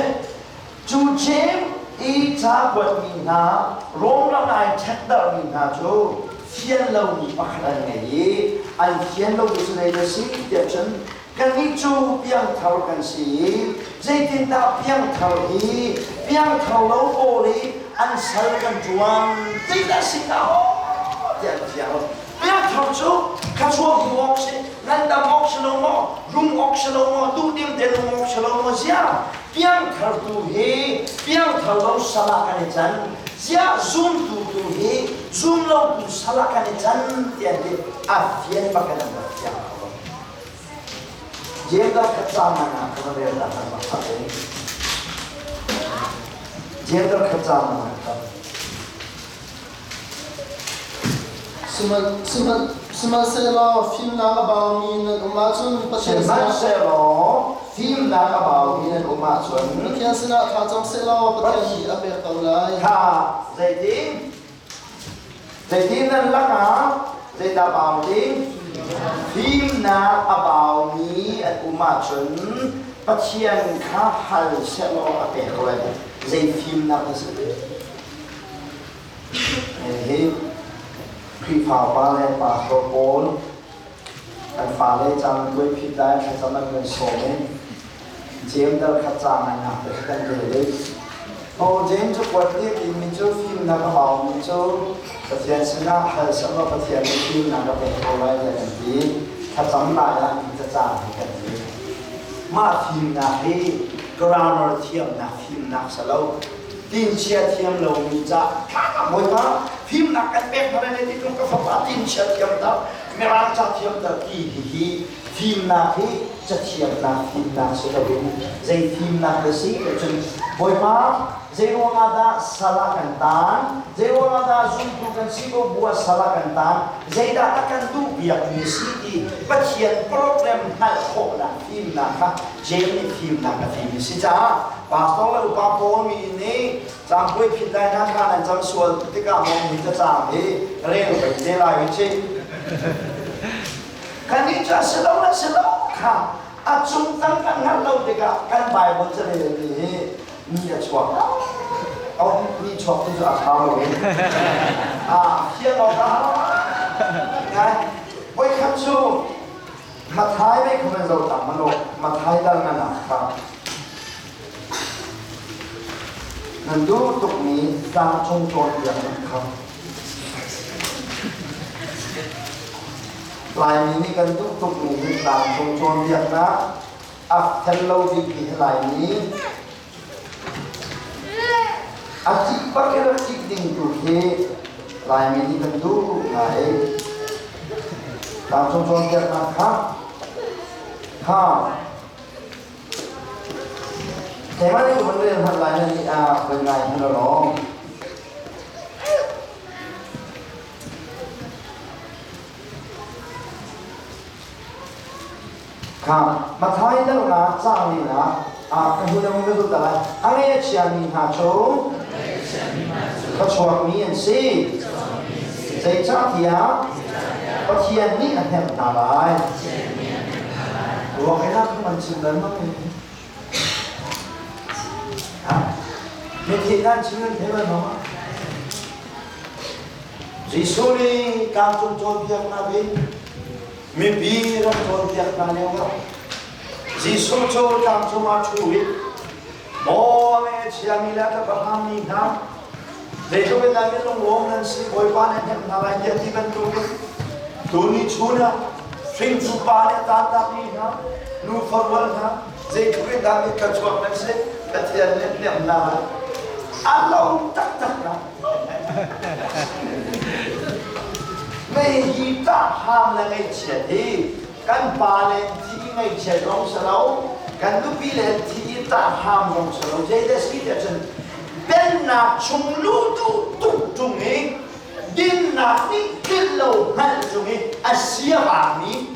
Cu Jeim i ca kuatmi hna Rom ram ah ai ṭhekdarhmi hna cu fian lomi pakhat an ngei i an fian lomi cu zei a si tiah cun kannih cu piangthar kan si i zeitindah piangthar hi piangthar lo pawl i an sal kan ṭuan zeidah si hnga aw tiah an fiang lo. Piangthar cu khachuak hmu awk si, ngandam awk si lo maw, rum awk si lo maw, duhdim te nung awk si lo maw, ziah piangthar tu hi piangthar lo sal ah kan i can, ziah zumtu tu hi zumlotu sal ah kan i can tiah ti a fian bak in an rak fiang kho lo. Jendar kha caan ah ka rel ta kan rak sak i Jendar kha caan ah ka Sihmanhsehlaw fimnak a baumi nan um ahcun Pathian sinah Sihmanhsehlaw fimnak a baumi nan um ahcun Pathian sinah thla cam sehlaw Pathian nih a pek ko lai. Kha zeitin zeitin nan lakah zeidah bau ding? Fimnak a baumi an um ahcun Pathian kha hal sehlaw a pek ko lai. Zei fimnak na si? Hihi Khrihfa upa le pastor pawl kan fale caan tuai phit lai thlacam an kan sawm i James dal khat ca ngainak te kan rel i Oh James cu kuat ti timi cu fimnak a baumi cu Pathian sinah hal sehlaw Pathian nih fimnak a pek ko lai tiah kan ti. Thlacam lai ah mi tacaan hi kan ti. Mah fimnak hi grammar thiamnak fimnak si lo. Tinchia thiam lomi ca Bawipa fimnak kan pek hna lai ti tung ka fapa tinchia thiam ter mirang ca thiam ter ti hi fimnak hi cathiamnak fimnak si loin zei fimnak na si cun Bawipa zei ruangah dah sal ah kan taan zei ruangah dah zumtu kan si ko bu ah sal ah kan taan zeidah a kan duh biakmi si ti Pathian program hngalh khawhnak fimnak kha James nih fimnak a fim si caah pastor le upa pawl mi nih cangpuai phit lai na kha nan cam sual tikah maw mi tacang hi rel pei te lai u cih kannih cu a si lo na si lo kha a cung tang kan hngalh lo tikah kan Bible carel mi hi ni a chuak oh ni chuak tu cu a ṭha lo in a fiang awk a ngai voikhat cu Mathai mei kha van zoh ta hmanh u. Mathai dal ngan ah kha nan duh tukmi tlangcung cawnpiaknak kha. Laimi nih kan duh tukmi hi tlangcung cawnpiaknak a fel lo bikmi hi Laimi a ṭih bak in a ṭih ding tu khi Laimi nih kan duh ngai. Tlangcung cawnpiaknak kha kha keimah nih ka van rel hmanh lai na nih ah voi ngai hmanh lawng. Kha Mathai dalnak caang linak ah ka hun ka zulh ta lai. A ngei a chiami hna cu thluachuakmi an si. Zeicahtiah Pathian nih a hnemh hna lai. Ruak in ah an chim lengmang i Mithi nan chim nan thei bal maw? Jesuh nih tlangcung cawnpiaknak in mipi rak cawnpiak hna lio ah Jesuh cu tlangcung ah ṭhu in maw a chiami le a ṭap hna zeitluk in dah lunglawm nan si Bawipa nih hnemh hna lai tiah ti bantukin tuni chun ah hringtu pa nih a taantakmi hna nu farual hna zeitluk in dah mit thluachuak nan si Pathian nih hnemh hna lai a lo taktak na Mei hi tah ham le ngaihchiat hi kan pa le thi ngaihchiat zong si lo kan nupi le thi tah ham zong si lo zeidah si tiah cun pennak chung lutu tuk ṭung i dinnak nih tlinh lo hngalh cung i a siavami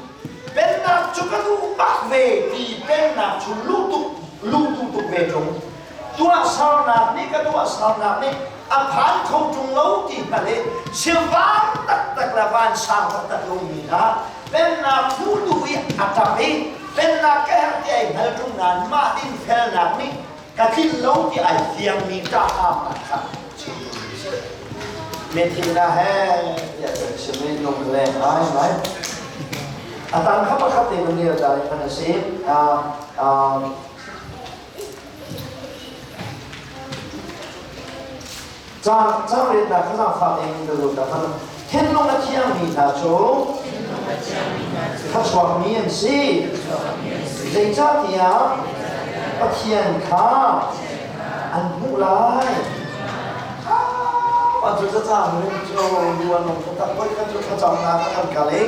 pennak cu ka duh bak ve ti pennak chung lutuk lutu tuk ve ṭung tuahsernak nih ka tuahsernak nih a phan kho ṭung lo ti hngalh i sivang taktak le vansang taktak lomi hna pennak hmuh duh i a ṭap i pennak ka herh ti ai hngal ṭung nain mah dinfelnak nih ka tlinh lo ti ai fiangmi ṭahnak kha chim duhmi si. Mithina he tiah kan chim i lung leng ngai ngai. A tang kha pakhat te van rel ta kan a si. Caang caang riatnak kha zaangfah tein ka zawt ta. Thinlung a thiangmi hna cu thluachuakmi an si. Zeicahtiah Pathian kha an hmuh lai. An cu cacaang rin cu luan lung tak voi khat cu thlacamnak ah kan kal i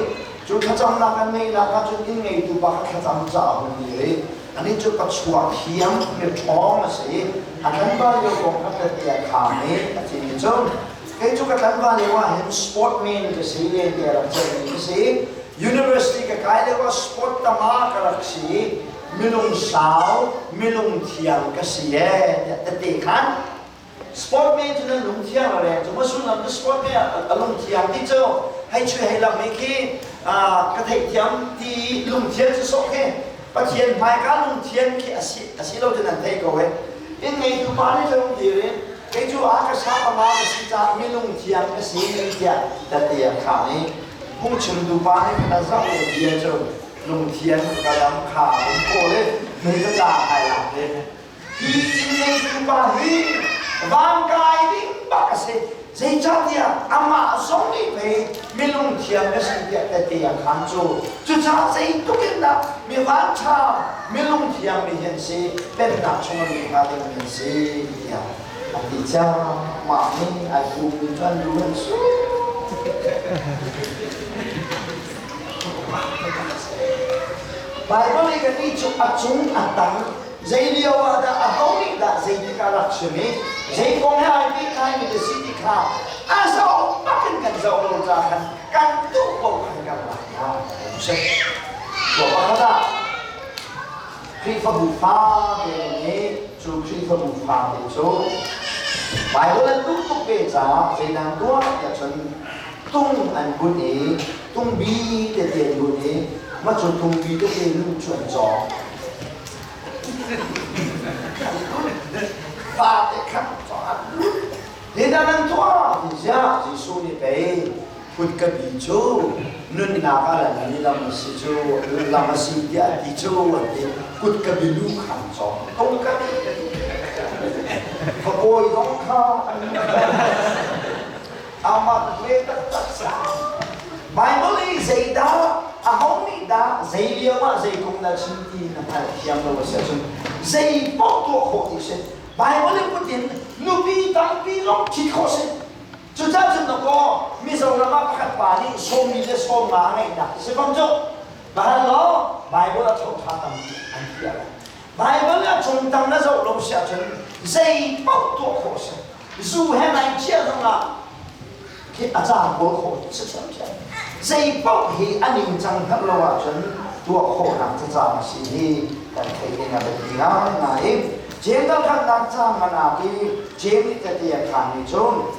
cu thlacamnak kan ngeihnak ah cun inn ngeitu pa kha thlacam caah hun dir i Anih cu pachuak thiam miṭhawng a si. A tlangval lio kong kha tete a kham i a timi cu kei cu ka tlangval lio ah hin sportman ka si tiah rak ceihmi ka si. University ka kai lio ah sport tama ka rak si. Minung sau, minung thiam ka si ee tiah tete khan. Sportman cu nan lungthiang a reng cu maw sullam cu sportman a lungthiang ti cu hei chui hei lam hi khi ka theihthiam ti lungthian cu sawh khi Pathian hmaika lungthian khi a si a si lo cu nan thei ko he inn ngeitu pa nih cun dir in kei cu a ka sa panga ka si caah mi lungthiang ka si tiah tate a khang i phungchimtu pa nih khan a zoh le bia cu lungthian ka dam kha um kawl i mei ka ca ai lak le Hi inn pa hi vankai ding bak a si. Zeicahtiah amah zong nih pei minung thiam na si tiah tehte a khaan cu. Cucaah zeitluk in dah mi vanṭha minung thiam mi hi an si, pennak chung a lut hnga dingmi an si tiah a ti caah mah nih ai pummi cu an lu an su. Baibal i kannih cu a cung a tang zei lio ah dah aho nih dah zeitik ah rak chim i zei kong he ai pehtlaimi na si ti kha a zoh bak in kan zoh lo ca khan kan duh ko khan kan lak hna si. Tuah pakhat ah Khrihfabu fate nih cu Khrihfabu fate cu Bible an duh tuk ve caah zeidah tuah tiah cun tung an bunh i tungbi tete an bunh i mah cu tungbi tete lu cu an cawng. Fate khat cawng Zeidah nan tuah? Ti ziah Jesuh nih pei phut ka bi cu nunnak ah le ni lam a si cu lam a si tiah ti cu an ti kut ka bi lu khan cawng tung ka Fapawi zong kha amak ve taktak sa Bible i zeidah Aho nih dah zei lio ah zei kong dah chim ti na hngalh thiam lo a si ahcun zei paoh tuah khawh ti si. Bible in put in nupi tampi zong ṭhit khawh si. Cucaah cun dawkaw Mizoram ah pakhat pa nih sawmi le sawmnga a ngeihnak ti si fam cu. Bahal law Bible a thawngṭha tampi an ti ala. Bible ah cungtang na zoh lo si ahcun zei paoh tuah khawh si. Zu he nai chia zongah khi a caan kawl khawh si ṭhiamṭhiam. Zei paoh hi a ningcang hngalh lo ahcun tuah khawhnak cacaang a si hi kan theih ding a biapi ngaingai i Jeim khamhnak caang ngan ah i Jeim nih tehte a khaan mi cu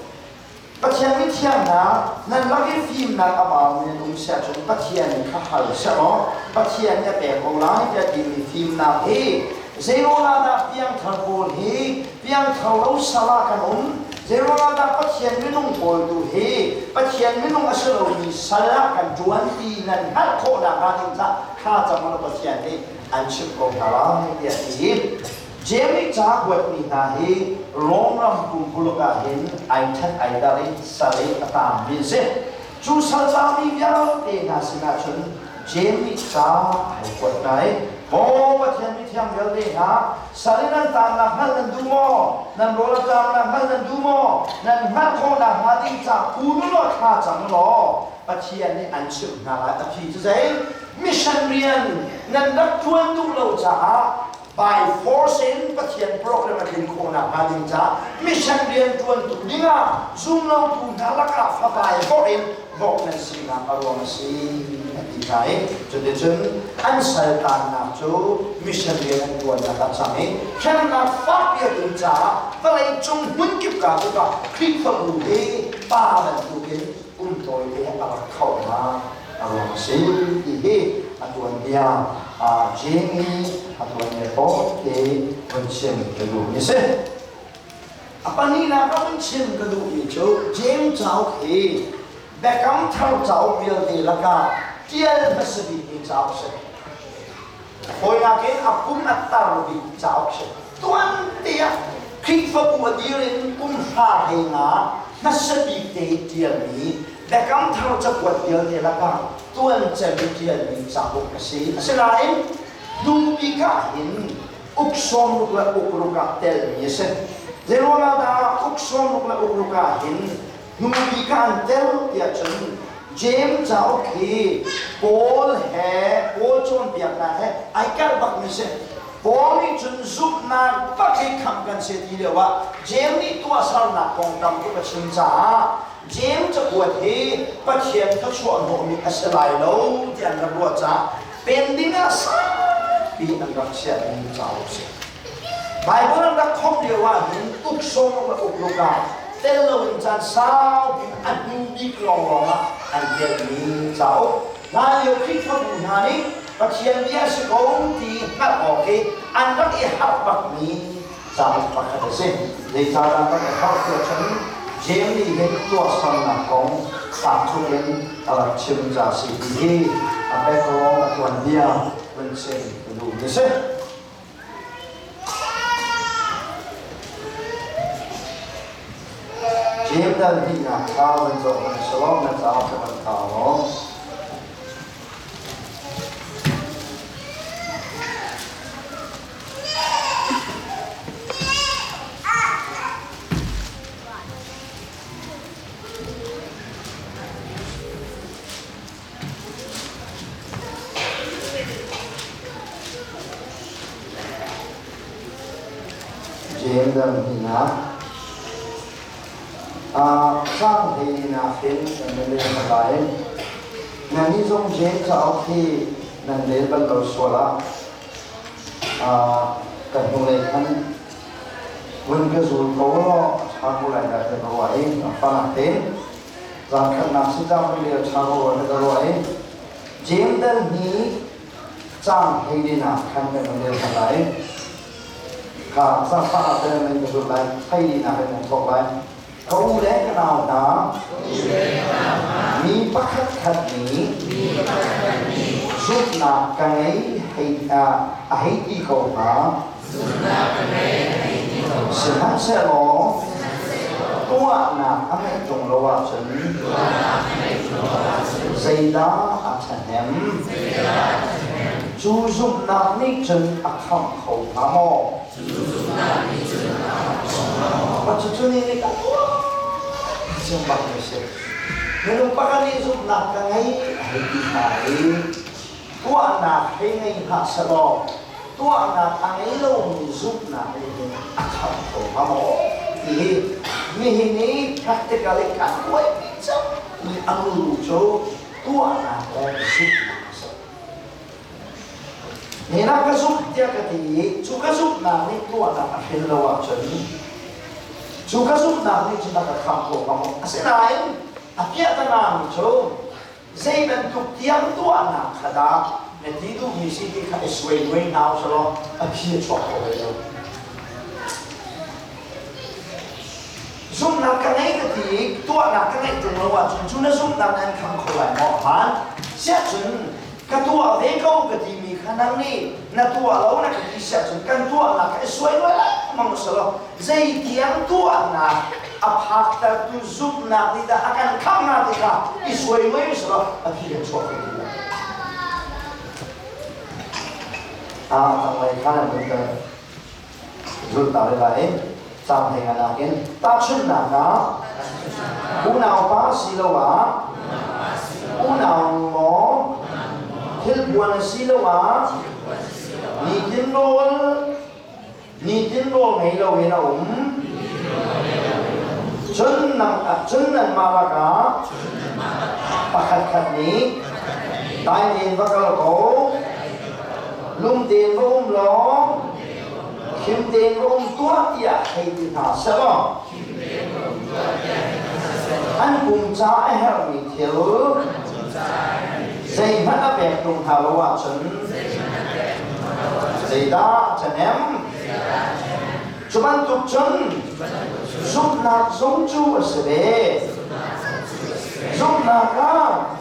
Pathian mithiang hna nan lak i fimnak a baumi nan um si ahcun Pathian kha hal seh law Pathian nih a pek ko lai tiah timi fimnak hi zeiruangah dah piangthar pawl hi piangthar lo sal ah kan um? Zeiruangah dah Pathian minung pawl tu hi Pathian minung a si lomi sal ah kan ṭuan ti nan hngalh khawh nakhnga ding cah thla cam u law Pathian nih an chimh ko hna lai tiah a ti. Jeim nih ca kuatmi hna hi Rom ram pumpuluk ah hin ai ṭhen ai dar i sal i a taangmi an si. Cu sal caangmi vialte hna sinah cun Jeim nih ca ai kuat hna i, Maw Pathian mithiang vialte hna, sal i nan taannak hngalh nan duh maw? Nan rawl a ṭaamnak hngalh nan duh maw? Nan hngalh khawh nakhnga ding ca kun u law thla cam u law Pathian nih an chimh hna lai. A phi cu zei? Mission rian nan rak ṭuan duh lo caah by force in Pathian program a tlin khawh nakhnga ding caah mission rian ṭuantu dingah zumlotu hna lakah fapa i vorh in vorh nan sinak a ruang a si a ti hna i cuticun an saltannak cu mission rian an ṭuannak ah cang i hremnak fakpi a tlun caah vawlei cung hmunkip ka kip ah Khrihfabu hi pa bantukin kum tawite a rak khohnak a ruang a si ti hi a tuanbia Jamie a tuanbia tawite vun chim ka duhmi a si. A pahnihnak ah vun chim ka duhmi cu James cauk hi Biakam Thar cauk vialte lakah ṭial hmasa bikmi cauk a si. Hawinak in a kum a tar bik cauk a si. Tuante ah Khrihfabu a dir in kum hra hlei nga hmasa bik te i ṭialmi Biakam Thar cakuat vialte lakah tuan cem i ṭialmi cauk a si. Asinain hnu bik ah hin uk sawmruk le uk ruk ah telmi a si. Zeiruangah dah uk sawmruk le uk ruk ah hin hnu bik ah an tel tiah cun James cauk hi Paul he Paul cawnpiaknak he ai kalh bakmi si. Paul nih cun zumhnak bak hi khamh kan si ti lio ah James nih tuahsernak kong tam tuk a chim caah Jeim cakuat hi Pathian thluachuah hnawhmi a si lai lo ti an rak ruah caah pen ding ah saupi an rak chiahmi cauk a si. Baibal an rak khomh lio ah hin tuksawm le ukruk ah tel loin caan saupi a hnu bik lawnglawng ah an telmi cauk. Hlanlio Khrihfabu hna nih Pathian bia a si ko ti hngalh awk hi an rak i harh bakmi cauk pakhat a si. Zeicahdah kan i harh tiah cun Jeim nih hin tuahsernak kong fak in a rak chim ca si ti hi a background a tuanbia vun chim ka duhmi a si. Jeim dal hnihnak kha van zoh hmanh selaw na cauk ka van kau law. Jendam hinak sang hei nak hin kan rel lai. Nan nih zong James cauk hi nan rel bal lo sual ah Kan hnulei khan vun ka zul ko law a ṭha ko lai dah tiah ka ruah i a fanak tein zan khatnak si cang rih a ṭha ko rua tiah ka ruah i Jeim dal hi cang hlei din ah khan kan rel hna lai. Kha zaangfah ah kan nan ka zulh lai, hlei din ah kan thawk lai. Ka u le ka nau hna, mi pakhat khat nih zumhnak ka ngei hei a hei ti ko hnga. Sihmanhsehlaw tuahnak a ngeih ṭung lo ahcun zeidah a a ṭhahnem? Cu zumhnak nih cun a khamh kho hnga maw? Cucu nih nih ka tuah bak mi si. Minung pakhat nih zumhnak ka ngei a hei ti hna i tuahnak hei ngei hlah sehlaw tuahnak a ngei lomi zumhnak nih hin a khamh kho hnga maw ti hi nihin i practically kan buaipi cangmi a muru cu tuahnak le zumhnak a si. Nihin ah ka zumh tiah ka ti i cu ka zumhnak nih tuahnak a hrin lo ahcun cu ka zumhnak nih cun a ka khamh kho hnga maw? Asinain a piahtanami cu zei bantuk tiang tuahnak kha dah na ti duhmi si ti kha i suai luai hna u selaw a phi a chuak kho lai lo. Zumhnak ka ngei ka ti i tuahnak ka ngeih ṭung lo ahcun cu na zumhnak nih an kham kho lai maw? Hmaan. Siahcun ka tuah ve ko ka timi kha nang nih na tuah lo na ka ti siahcun kan tuahnak kha i suai luai lengmang u selaw zeitiang tuahnak a phaktertu zumhnak nih dah a kan khamh hnga ti kha i suai luai u selaw a phi kan chuak kho ti lo. Ah, tanglei kha nan vun kan zulh ta ve lai. Cang hlei nga nakin tahchunhnak ah unaupa asiloah unau maw thilpuan asiloah nitin rawl nitin rawl ngei loin a um cun nang cun nanmah lakah pakhatkhat nih dai tein va kal ko lum tein va um law Khim tein va um tuah tiah hei ti hna sehlaw an pum ca a herhmi thil zeihmanh a pek tung hna lo ahcun zeidah a ṭhahnem? Cu bantuk cun zumhnak zong cu a si ve. Zumhnak ah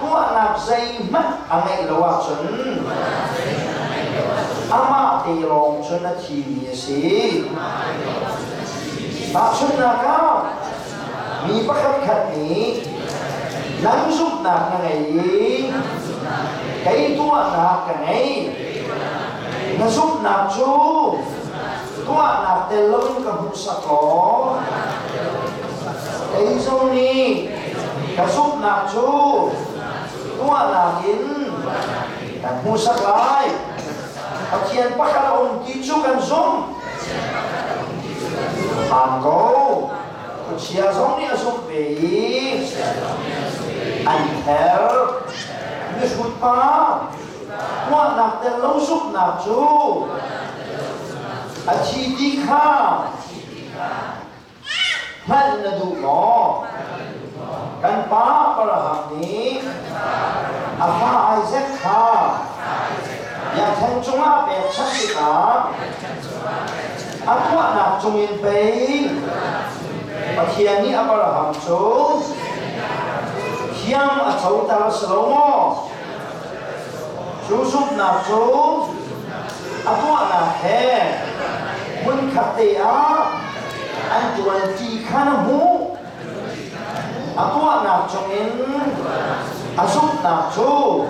tuahnak zeihmanh a ngeih lo ahcun amah te lawng cun a thimi a si. Tahchunhnak ah, mi pakhatkhat nih nang zumhnak na ngei i kei tuahnak ka ngei. Na zumhnak cu tuahnak tel loin ka hmuhsak law kei zong nih ka zumhnak cu tuahnak in kan hmuhsak lai. Pathian pakhat a um ti cu kan zumh. Hmaan ko. Khuachia zong nih a zumh ve i an ther. Mihrut pa tuahnak tel lo zumhnak cu a thi ti kha hngalh na duh maw? Kan pa Abraham nih a fa Isaac kha biakṭheng cungah pekchanh tikah a tuahnak cungin pei Pathian nih Abraham cu thiam a coter a si lo maw? Cu zumhnak cu a tuahnak he hmunkhat te ah an ṭuanṭi kha na hmuh. A tuahnak cungin a zumhnak cu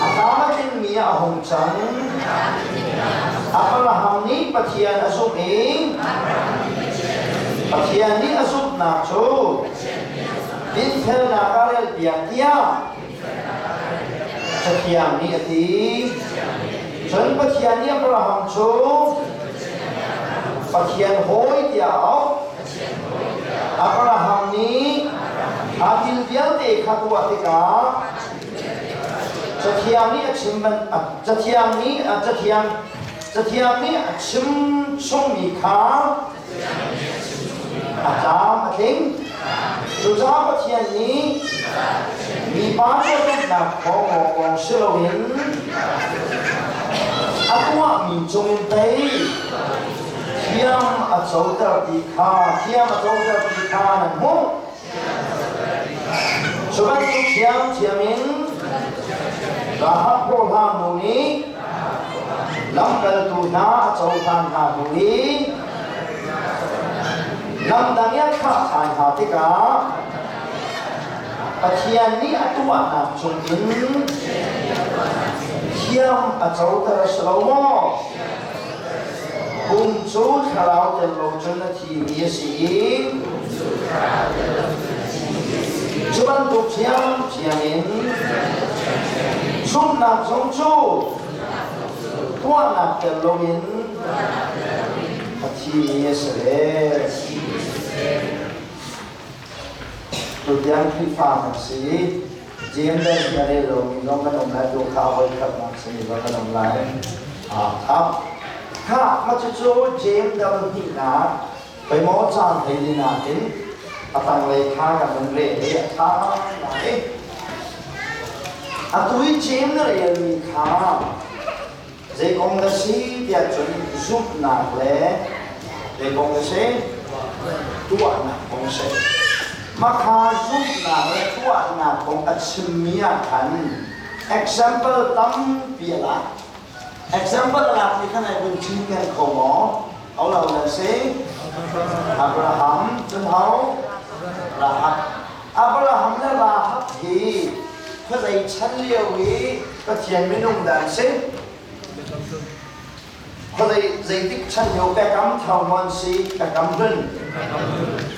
a tlam a tlingmi ah a hung cang. Abraham nih Pathian a zumh i Pathian nih a zumhnak cu dinfelnak ah relpiak tiah Cathiang nih a ti. Cun Pathian nih Abraham cu Pathian hawi tiah a auh. Abraham nih a thil vialte kha tuah tikah Cathiang nih a chim Cathiang nih Cathiang Cathiang nih a chim chungmi kha a tlam a tling. Cucaah Pathian nih mipa cu zumhnak thawng si loin a tuahmi cungin pei thiam a coter ti kha thiam a coter ti kha nan hmuh. Cu bantuk thiamthiam in Rahab hlawhhlang nu nih lamkaltu hna a cohlan hna hnu i lamdang i a thlah ṭhan hna tikah Pathian nih a tuahnak cungin thiam a coter a si lo maw? Pum cu thlarau tel lo cun a thimi a si i cu bantuk ṭhiamṭhiam in zumhnak zong cu tuahnak tel loin a thimi a si ve. Tutiang Khrihfa kan si i James hi a rel lomi zong kan um lai, tu kha a voikhatnak simi zong kan um lai. Kha mah cucu James dal hnihnak peimaw caan thei ding nakin a tanglei kha kan hun rel i a ṭha ngai. Atu i James na relmi kha zei kong na si tiah cun zumhnak le zei kong na si tuahnak kong si. Makha zumhnak le tuahnak kong a chimmi ah khan example tampi a lak. Example a lakmi khan ai vun cinken kho maw? Ho lo nan si? Abraham cun ho? Rahab. Abraham le Rahab hi khuazei chan lio i Pathian minung dah an si? Khuazei zeitik chan lio Biakam Thar maw an si? Biakam Hlun?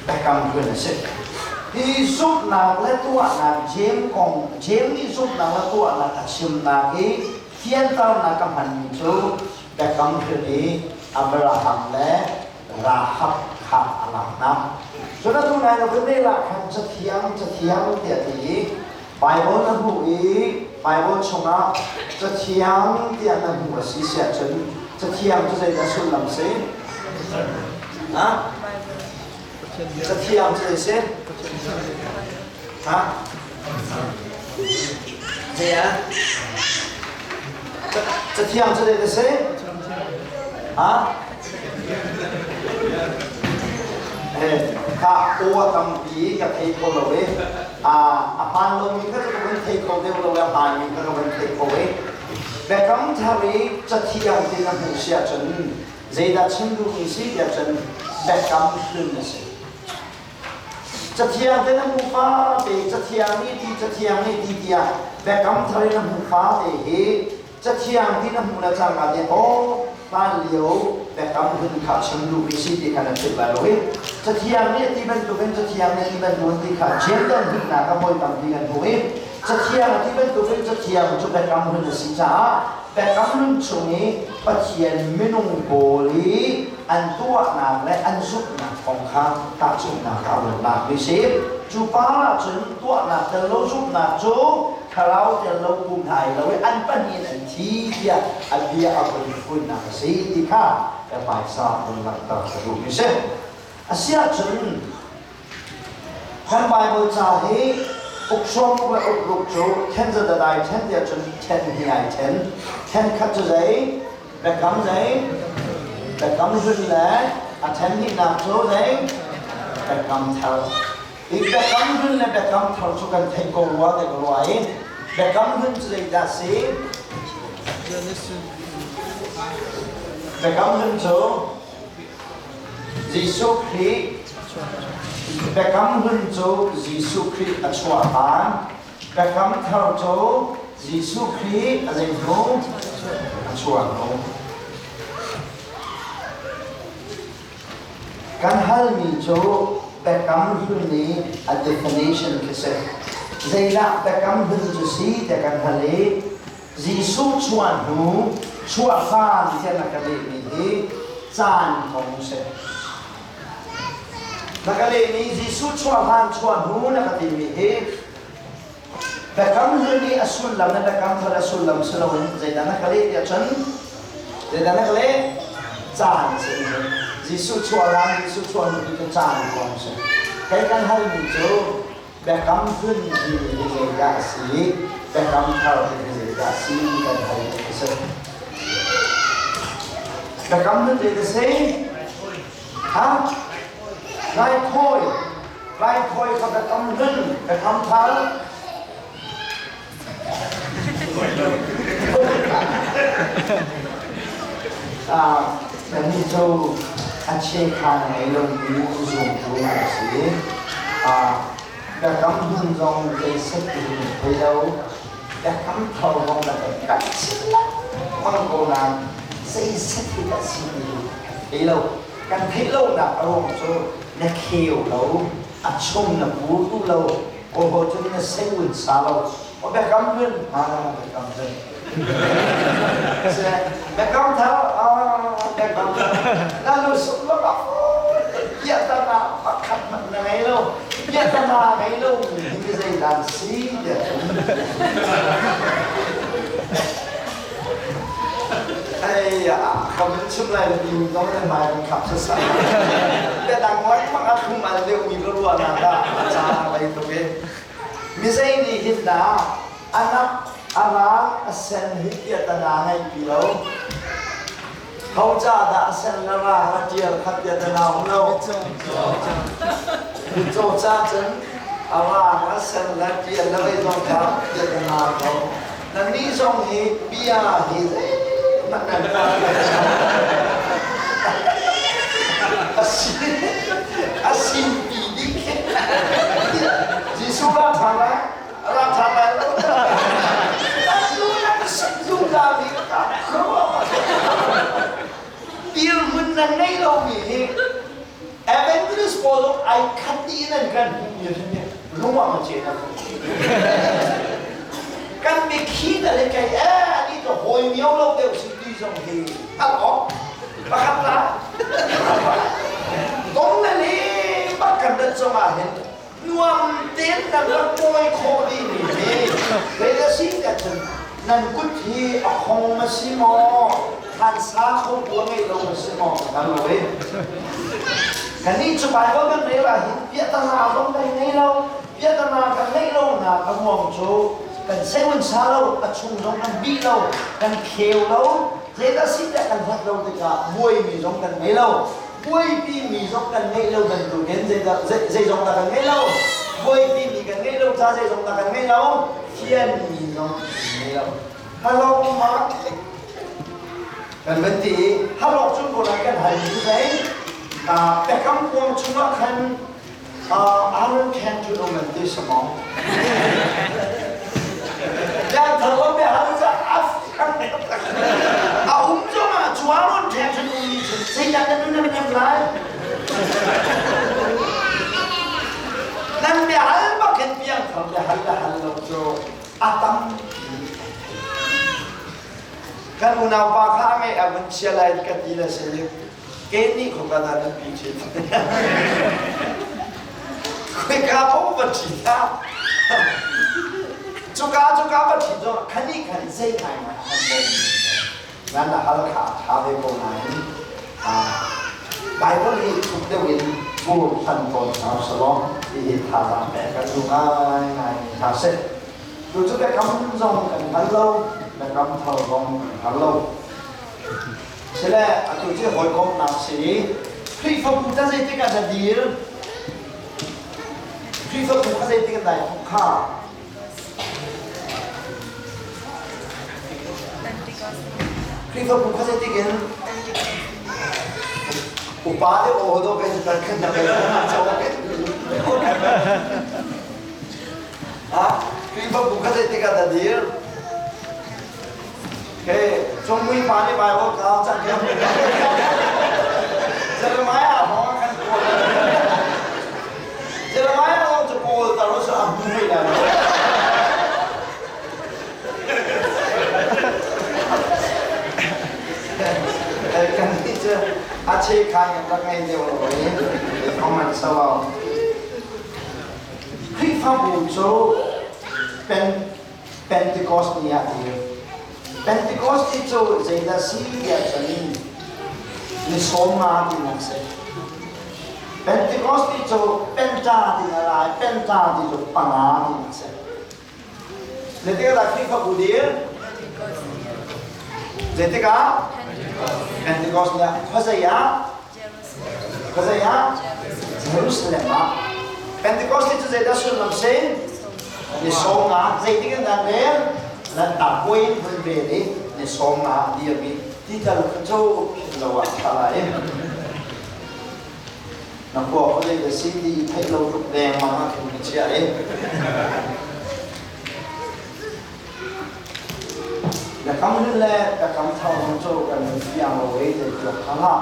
Biakam Hlun a si. Hi zumhnak le tuahnak Jeim kong, Jeim nih zumhnak le tuahnak a chimnak i fianternak a hmanmi cu Biakam Hlun i Abraham le Rahab kha a lak hna. Cun atu nai na vun rel ah khan cathiang cathiang tiah ti i Baibal na hmuh i Baibal chungah cathiang tiah na hmuh a si siah cun cathiang cu zeidah sullam si? Ha? Cathiang cu zei si? Ha? Zei ah? Cathiang cu zei si? Ha? Kha aw a tampi ka thei kho lo i a hmaan lomi kha ka van thei kho deuh lo i a hmaanmi kha ka van thei kho i Biakam Thar i cathiang ti na hmuh si ahcun zeidah chim duhmi si tiah cun biakam hlun a si. Cathiang te na hmuh fate cathiang nih ti cathiang nih ti tiah biakam thar in na hmuh fate hi cathiang ti na hmuh le cangka te aw hlan lio biakam hlun kha chim duhmi si ti kha na philh lai lo i cathiang nih ti bantukin cathiang nih ti bantukin ti kha chiandan hnihnak a hawi tampi kan hmuh i cathiang a ti bantukin cathiang cu biakam hlun a si caah biakam hlun chung i Pathian minung pawl i an tuahnak le an zumhnak kong kha tahchunhnak ah a vun lakmi si. Cu pa ahcun tuahnak tel lo zumhnak cu thlarau tel lo pum hna ai lo i an pahnih in an thi tiah a bia a vun funnak a si ti kha ka hmaisa vun langhter ka duhmi si. Asiahcun kan Bible ca hi uk sawm le uk ruk cu then za dai then tiah cun then hi ai then. Then khat cu zei? Biakam zei? Biakam hlun le a then hnihnak cu zei? Biakam thar. Hi biakam hlun le biakam thar cu kan theih ko rua te ka ruah i biakam hlun cu zeidah si? Biakam hlun cu Jesuh Khrih Biakam hlun cu Jesuh Khrih a chuah hlan Biakam thar cu Jesuh Khrih a zei hnu a chuah hnu. Kan halmi cu biakam hlun i a definition khi si. Zeidah biakam hlun cu si tiah kan hal i Jesuh chuah hnu, chuah hlan tiah na ka lehmi hi caan kong si. Na ka lehmi Jesuh chuah hlan chuah hnu na ka timi hi biakam hlun i a sullam le biakam thar a sullam si loin zeidah na ka leh tiah cun zeidah na ka leh caan si Jesuh chuah hlan Jesuh chuah hnu ti cu caan kong si. Kei kan halmi cu biakam hlun timi hi zeidah a si biakam thar hi zeidah a si kan hal a si. Biakam hlun zei a si? Ha? Raithawi. Raithawi kha biakam hlun, biakam thar. Kannih cu a chiakha ngei lomi zumtu an si. Biakam hlun zong zei set in thei lo, biakam thar zong na kan kalh chin lengmang ko nain zei set hi dah si ti kan thei lo. Kan theih lonak a ruang cu na kheu lo, a chung na pur duh lo, kaw cun na sei sa lo. O biakam hlun, ah biakam hlun. Biakam thar, ah biakam thar. Na lu suk lo ah piahtana pakhat hmanh na ngei lo. Piahtana ngei lo mi hi zeidan si tiah Ai ka vun chim lai lo mi zong le mai kan khap sasa. Biadang lengmang a thlum al deuh mi ka ruahnak ah a ca lei tuk i mizei nih hin dah anak a rang a sen hi piahtana ngei pi lo. Ho ca dah a sen le rang a ṭial kha piahtana um lo. Mitcaw ca cun a rang a sen le ṭial le vei zong kha piahtana ko. Nannih zong hi bia hi zeihmanh nan a sinpi ding Jesuh ra ṭhan lai ra ṭhan lai dirhmun nan ngei lomi hi Evangelist pawl ai khat dih in an kan hmuhmi a si lungah ma ce na kan mikhi na le kei eh ani to hawi mio lo deuh si ti zong hi al awk pakhat la tong le le bak kan dat zong ah hin nuam tein nan rak pawi khawh dih mi hi zei da si tiah cun nan kut hi a khong ma si maw thansa kho tu a ngei lo ma si maw kan lo i kannih cu Bible kan rel ah hin piahtana zong kan ngei lo piahtana kan ngeih lo nak a ruang cu kan seun sa lo a chung zong kan bih lo kan kheu lo zeidah si tiah kan hlat lo tikah buaimi zong kan ngei lo buaipi mi zong kan ngeih lo bantukin zeizong dah kan ngei lo buaipi mi kan ngeih lo ca zeizong dah kan ngei lo thian mi zong kan ngei lo hello mark kan van ti i halok cun ko lai kan hal mi cu zei biakam kuang chungah khan Aaron can to no man ti samong Yang thar lo be hal ca af a um zongah cu Aaron can to no ni cun zeidah na nun nan lai nan bia hal bak hin piang thar bia hal le hal lo cu a tam kan unau pa kha a ngeih a vun chia lai ka ti le si ke nih khoka dah nan pi chin khoika po va ṭhi ta cuka cuka va ṭhi zong khani khan zei ngai ngai han bom nan na hal kha ṭha ve ko nain Bible hi thuk deuh in bur than tawn hna selaw hihi thazaang pek kan duh ngai ngai mi hna seh tu cu biakam zong kan hngal lo biakam thar zong kan hngal lo Sile atu cu hawikomhnak si i Khrihfabu ca zeitik ah na dir? Khrihfabu kha zeitik ah dai thawk kha? Khrihfabu kha zeitik in? Upa deuh aw do kai kan khan na kai Ha? Khrihfabu kha zeitik ah na dir? Hey, Cungmui pa nih Bible ka cang ke. Jeremiah hong kan kawl. Jeremiah hong cu kawl taro sa a hmu hei la. Kan ni cu a che khan kan rak ngei deuh lo i kong an so. Khrihfabu cu pen Pentecost ni ah dir. Pentecost ti cu zeidah si tiah cun ni 50 tinak si. Pentecost ti cu penta ti na lai, penta ti cu panga tinak si. Zeitikah Khrihfabu dir? Zeitikah? Pentecost ni ah khuazei ah? Khuazei ah? Jerusalem ah. Pentecost ti cu zeidah sullam si? Ni 50 zeitik in nan rel? Nan ta puai in hun rel i ni 50 dirmi ti tal kha cu lo ah ṭha lai. Na khua khuadei ka si ti i theih lo tuk dengmang ah khin ka chiah i biakam hlun le biakam thar zong cu kan fiang lo i zeitiawk kha hlah.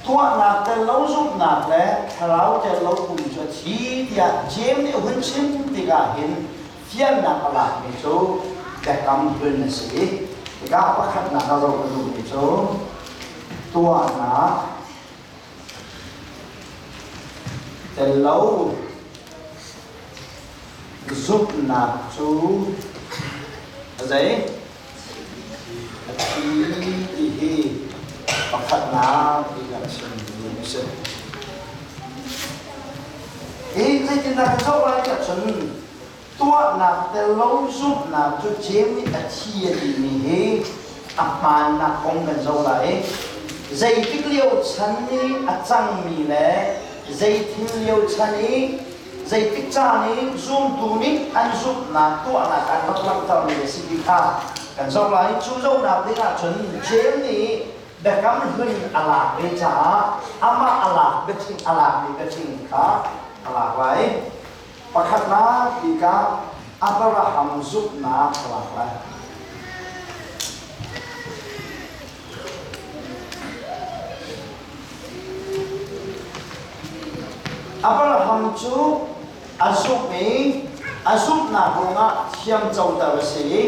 Tuahnak tel lo zumhnak le thlarau tel lo pum cu a thi tiah Jeim nih a hun chim tikah hin fiannak a lakmi cu biakam hlun a si i tikah pakhatnak a zoh ka duhmi cu tuahnak tel lo zumhnak cu a zei a thi ti hi pakhatnak ti kan chimmi a si. Hi zeitindah kan zoh lai tiah cun tuahnak tel lo zumhnak cu Jeim nih a thi a timi hi a hmaannak kong kan zoh lai i zeitik lio chan i a cangmi le zeithil lio chan i zeitik caan i zumtu nih an zumhnak tuahnak an rak langhtermi a si ti kha kan zoh lai. Cu zohnak ding ahcun Jeim nih biakam hlun a lak ve caah amah a lak biathing a lakmi biathing kha a lak lai. Pakhatnak bik ah Abraham zumhnak a lak lai. Abraham cu a zumh i a zumhnak ruangah thiamcoter a si i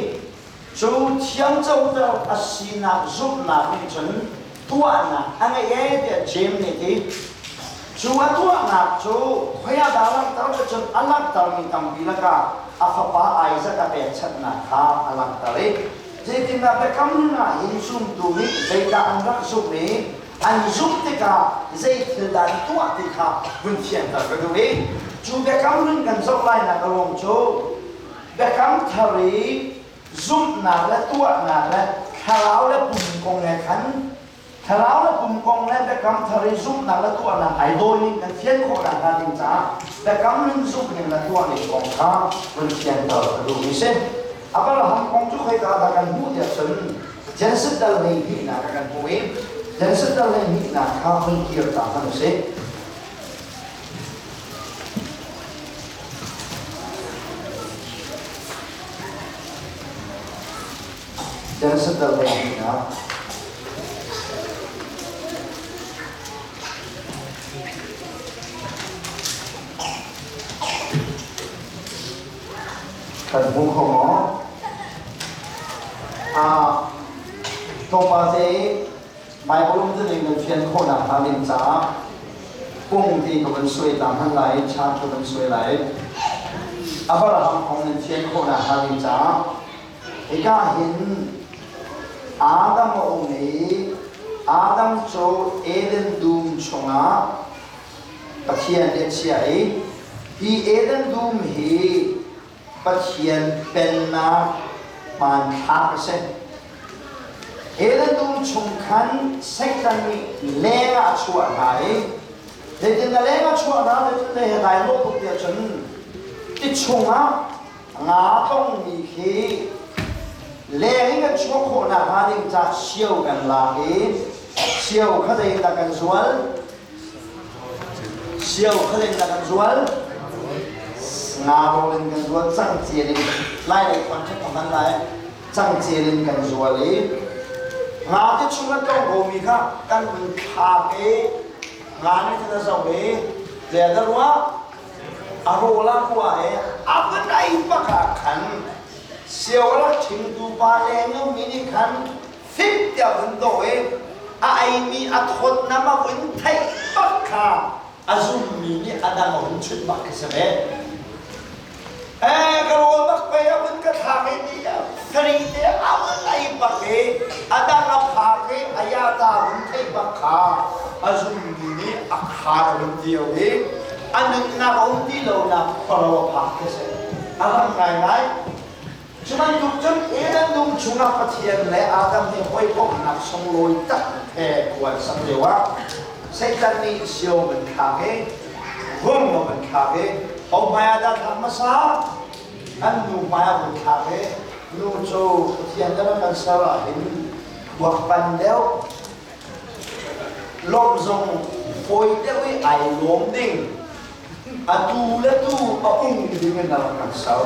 Cu thiamcoter a sinak zumhnak nih cun tuahnak a ngei ee tiah Jeim nih ti. Cu a tuahnak cu khoi ah dah a langhter ti cun a langhtermi tampi lakah a fapa Isaac a pekchanhnak kha a langhter i zeitindah biakam hlun ah hin zumtu nih zeidah an rak zumh i an zumh tikah zei thil dah an tuah ti kha vun fianter ka duh i cu biakam hlun kan zoh lainak a ruang cu Biakam thar i zumhnak le tuahnak le thlarau le pum kong he khan thlarau le pum kong le biakam thar i zumhnak le tuahnak ai dawi ning kan fian khawh nakhnga ding caah biakam hlun zumh ning le tuah ning kong kha vun fianter ka duhmi si. Abraham kong cu khoika dah kan hmuh tiah cun Genesis dal 12 ah kan hmuh i Genesis dal 12 kha hun kir ta hmanh usih. Genesis dal 12 Kan hmu kho maw? Ah, tlawmpal te Baibal umtuning kan fian khawhnak hnga ding caah kung ti ka van suai ta hman lai, chart ka van suai lai. Abraham kong nan fian khawhnak hnga ding caah hika hin Adam a um i Adam cu Eden dum chungah Pathian nih a chiah i hi Eden dum hi Pathian pennak hmanthlak a si. Eden dum chung khan Satan nih leng ah a chuah hna i zeitin na leng a chuah hna le cun he dai lawh tuk tiah cun ti chungah nga tongmi khi leng in kan chuah khawh nakhnga ding ca sio kan lak i sio kha zeitindah kan zual Sio khalin na kan zual. Nga rawl in kan zual cangcel in lai lei contact ka hman lai cangcel in kan zual i nga te chung a tong komi kha kan vun thlak i nga nih khan a zoh i zei dah ruah a rawl ah kua i a vun ei bak ah khan sio rak ṭhingtu pa leng ummi nih khan fik tiah vun dawh i a eimi a thawtnam a vun theih bak kha a zummi nih a dang a hun chut bak khi si ve. Ka rawl bak pei a vun ka thlak i ti fari te a vun ei bak i a dang a phak i a yata vun theih bak kha a zummi nih a khaan a vun dio i a nunnak a um ti lonak khuaro a phak khi si. A ram ngaingai. Cu bantuk cun Eden dum chungah Pathian le Adam nih hawikomhnak sunglawi tak he khua an sak lioah Satan nih sio van thlak i vung a van thlak i ho hmai ah dah thlak hmasa? An nu hmai ah vun thlak i nu cu Pathian nih a kan ser ahhin tuakpan deuh. Lawmh zong fawi deuh i ai lawm ding. Atu le tu a um ding in na rak kan ser.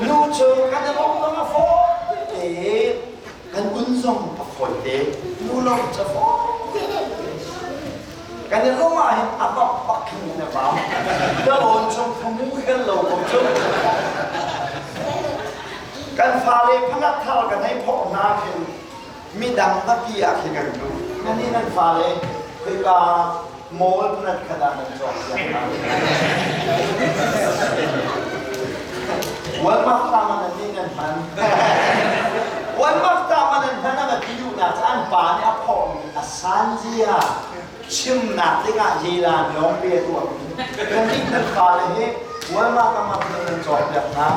Nu cu kan i lawmh zong a fawi te, kan un zong a fawi te. Nu lawmh cu a fawi te. Kan i lawmh ah hin a bak bak khin kan i vang. Dalawn chung phumu khel lo ko cu. Kan fale phanat thar kan hei phawk hna khin midang va ti ah khi kan duh. Nan nih nan fale khika mall phanat khat ah nan cawk siang hna. Walmart ta man nan nih nan hman. Walmart ta man nan hman a va ti duhnak cu an pa nih a phawkmi a sanzia chimnak dingah yela nyawng pe tuahmi. Kan nih nan fale hi Walmart a man nan cawk piak hna.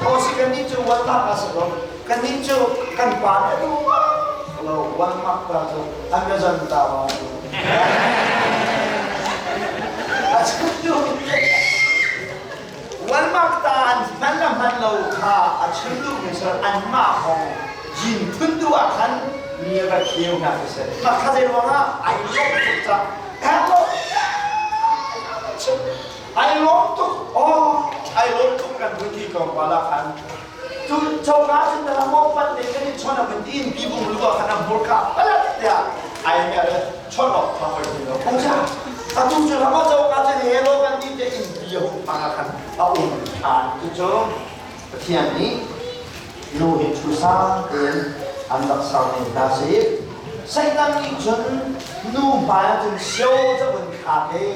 Aw si kan nih cu Walmart a si lo. Kannih cu kan pa nih a duh lo Walmart pa cu Amazon ta ma a chim duh Walmart ta an hman le hman lo kha a chim duhmi cu anmah kong yin phun duh ah khan mi a va kheu hna khi si. Mah kha zei ruangah ai lawmh tuk cah ai lawm tuk oh ai lawm tuk kan hun ti ko pa la khan Cu coka cun na lam pan te kan in chon a kan tiin pi bung lu ah khan a hmurka palat tiah ai me le chon ok tha hoi ti lo cha atu cu lam coka cun hello kan ti te in pi a hung pang ah khan a um than cu cu Pathian nih nu hi thu sang tein an rak ser ne hna si Satan nih cun nu hmai ah cun sio ca vun thlak i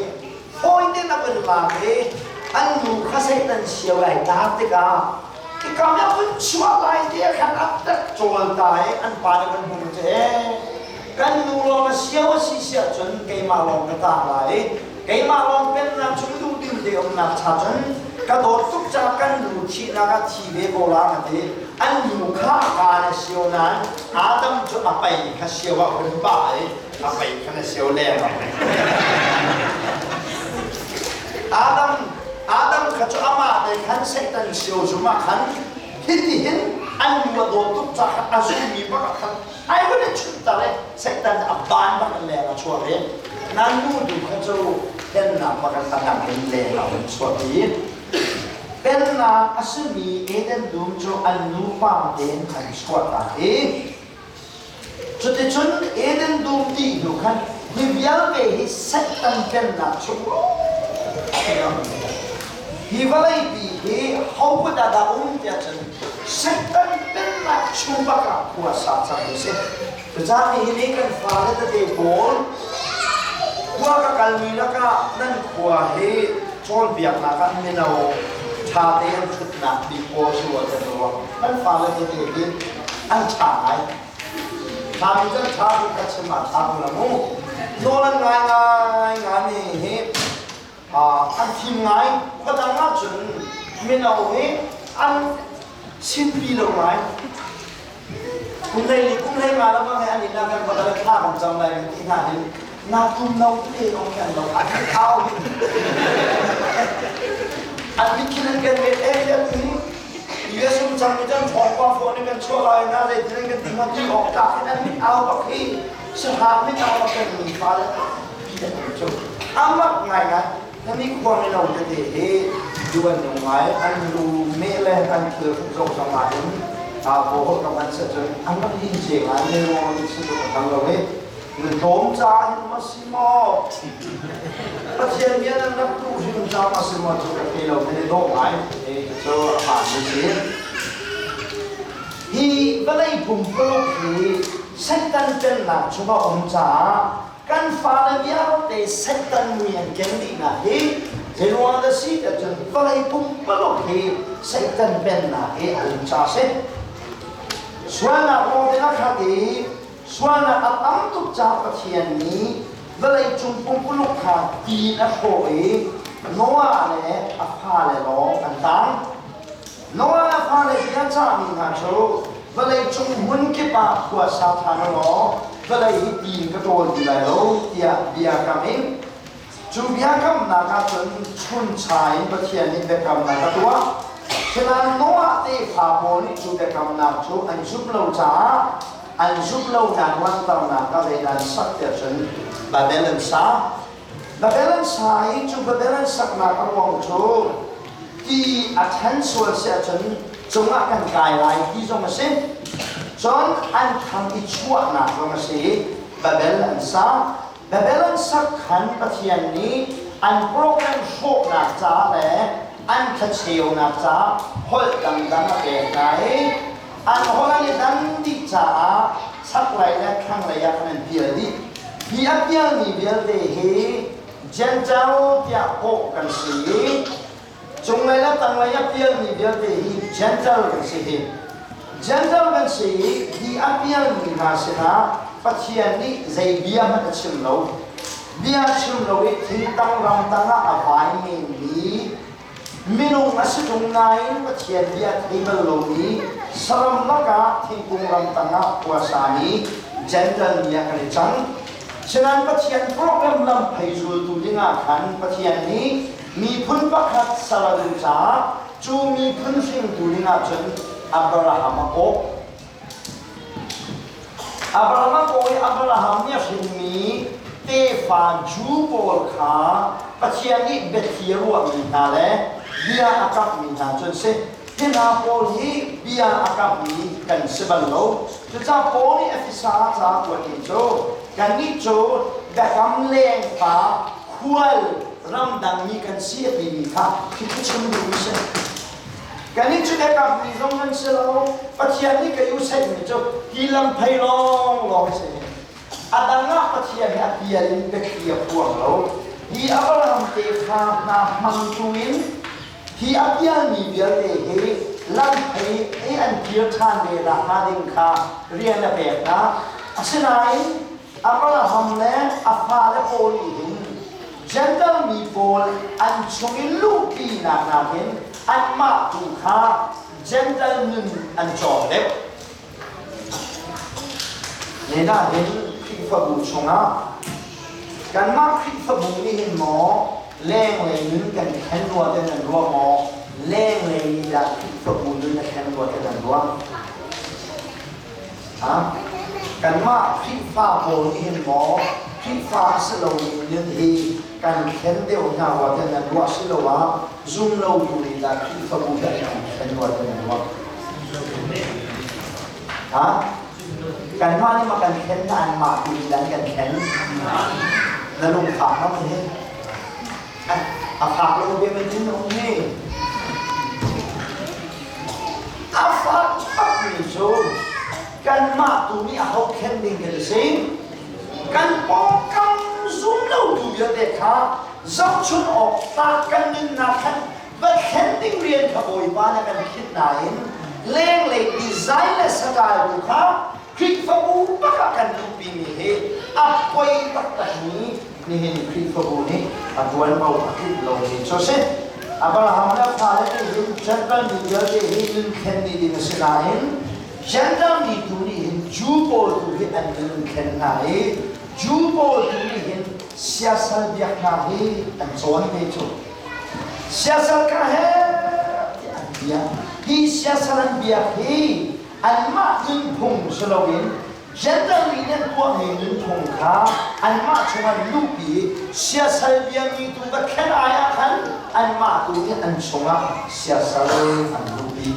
fawi tein a vun lak i an nu kha Satan sio ai tar tikah Hika na vun chuah lai te khan a tek cawl ta i an pa nih kan hmu cu ee kan nu lawng a sio a si si ahcun keimah lawng ka tang lai i keimah lawng pennak chung duh ding te umnak cha cun ka dawt tuk caah kan nu thihnak ah thi ve ko la ka ti. An nu kha a ka na sio nain Adam cu a pei kha sio ah hun pah i a pei kha na sio leng. Adam Adam kha cu amah te khan Satan sio zum ah khan hiti hin an nu a dawt tuk caah a zummi bak ah khan ai hun i chunh tar i Satan a ban bak in leng a chuak i nan nu tu kha cu pennak bak in a dang in leng a hun chuak i pennak a simi Eden dum cu an nupa tein an chuah ta i Cuticun Eden dum dih hnu khan hi vialte hi Satan pennak chung hi vawleipi hi ho kut ah dah um tiah cun Satan pennak chung bak ah khua sa cang u sih. Cucaah nihin i kan fale tete pawl khua ka kalmi lakah nan khua hi cawnpiaknak ah mino ṭha tein ṭhutnak bik pawl si rua kan ruah. Kan fale tete hi an ṭha ngai. Ṭhami cu an ṭha tuk ka chim ah ṭha ko la mu. Nawl an ngai ngai ngai hi an fim ngai. Khuadang ahcun mino hi an sinpi lo ngai. Kum hlei kum hlei nga lamang he an inn ah kan va kal thla kan cam lai kan ti hna hin na tum no te lawng khi an lo an thau an mithin an kan met eh an ti US um cang mi cang thawng pa phone in kan chuah lai na zei tin kan ti ma ti awk tlak in an mit au bak hi sahang mit au bak kan mi fa le pi an cu amak ngai ngai na mi khua mi lo tete hi duan nung ngai an lu me le an thil zong zong ah in a bo hol kam an se cun an rak in ce ngai ne ro ni si tu kan lo he na tlawm ca hin ma si maw Pathian bia nan rak tu hrim ca ma si maw cu ka thei lo ne dawh ngai e cu a hmaan mi si hi vawlei pumpuluk hi Satan pennak chungah um caah kan fale vialte Satan mui an ken dihnak hi zeiruang dah si tiah cun vawlei pumpuluk hi Satan pennak hi a um ca si. Sualnak ruang te na khat i sualnak a tam tuk caah Pathian nih vawlei cung pumpuluk kha ti in a hrawh i Noah le a fale lawng an tang. Noah le a fale bia cahmi hna cu vawlei cung hmun kip ah khua sa ṭhan u law vawlei hi ti in ka ṭawl ti lai lo tiah bia kam in cu biakamnak ah cun chuncha in Pathian nih biakamnak a tuah. Cunain Noah tefa pawl nih cu biakamnak cu an zumh lo caah. An zumh lonak langhternak ah zeidah an sak tiah cun Babel an sa. Babel an sa i cu Babel an saknak a ruang cu ti a ṭhen sual si ahcun cungah kan kai lai ti zong a si. Cun an thang i chuahnak zong a si i Babel an sa. Babel an sak khan Pathian nih an program hrawhnak ca le an thlacheunak ca holh dangdang a pek hna i an holh an i dan dih caah chaklei le thlanglei ah khan an pial dih. Hi a pialmi vialte hi Gentile tiah kawh kan si i cunglei le tanglei a pialmi vialte hi Gentile kan si hi. Gentile kan si i hi a pialmi hna sinah Pathian nih zei bia hmanh a chim lo. Bia chim lo i thingtang ramtang ah a vai menmi minung a si ṭung nain Pathian bia thei bal lomi saram lakah thingkung ramtang ah khua sami Gentile mi ah kan i cang. Sinain Pathian program lam phei zultu dingah khan Pathian nih miphun pakhat sal a duh caah cu miphun hringtu dingah cun Abraham a kawh. Abraham a kawh i Abraham nih a hrinmi tefa Jew pawl kha Pathian nih biathli a ruahmi hna le bia a kamhmi hna cu an si. Hi hna pawl hi bia a kamhmi kan si bal lo. Cucaah Paul nih Efesa ca a kuatmi cu kannih cu biakam lengfa khual ramdangmi kan si a timi kha hi chim duhmi si. Kannih cu biakammi zong nan si lo. Pathian nih ka usaihmi cu hi lam phei lawnglawng si. A dang ah Pathian hi a pial in biathli a phuang lo. Hi Abraham tefa hna hmangtu in hi a pialmi vialte hi lam phei i an kir ṭhan ve nakhnga ding kha rian a pek hna. Asinain Abraham le a fale pawl nih hin Gentile mi pawl an chung i luhpinak nakin anmah tu kha Gentile nun an cawng deuh. Nena hin Khrihfabu chungah kanmah Khrihfabu nih hin maw lenglei nun kan khen rua te nan ruah maw lenglei nih dah Khrihfabu nun a khen rua te nan ruah? Kanmah Khrihfa pawl nih hin maw Khrihfa a si lomi nun hi kan thlen deuh hna rua tiah nan ruah siloah zumlotu nih dah Khrihfabu hi an kan thlen rua tiah nan ruah? Ha? Kanmah nih ma kan thlen na anmah tu nih dah an kan thlen? Na lungfak ma hin? A fak lo bia men in um hi. A fak bakmi cu kanmah tu nih aho khen ding kan si. Kan pawngkam zumlotu vialte kha zohchun awk tlak kan nunnak khan va thlen ding rian kha Bawipa na kan khinh nain lenglei design le style tu kha Khrihfabu bak ah kan duhpimi hi a poi taktakmi nihin Khrihfabu nih a ṭuanvo a tlinh lomi cu a si. Abraham le a fale nih hin Gentile mi vialte hi nun thlen dih ding a si nain Gentile mi tu nih hin Jew pawl tu hi an nun thlen hna i Jew pawl tu nih hin siasal biaknak hi an cawn ve cu. Siasal ka he tiah an biak. Hi siasal an biak hi anmah nunphung si loin Gentile mi nih an tuahmi nunphung kha anmah chungah luhpi i siasal biami tu va thlen ai ah khan anmah tu nih an chungah siasal an luhpi.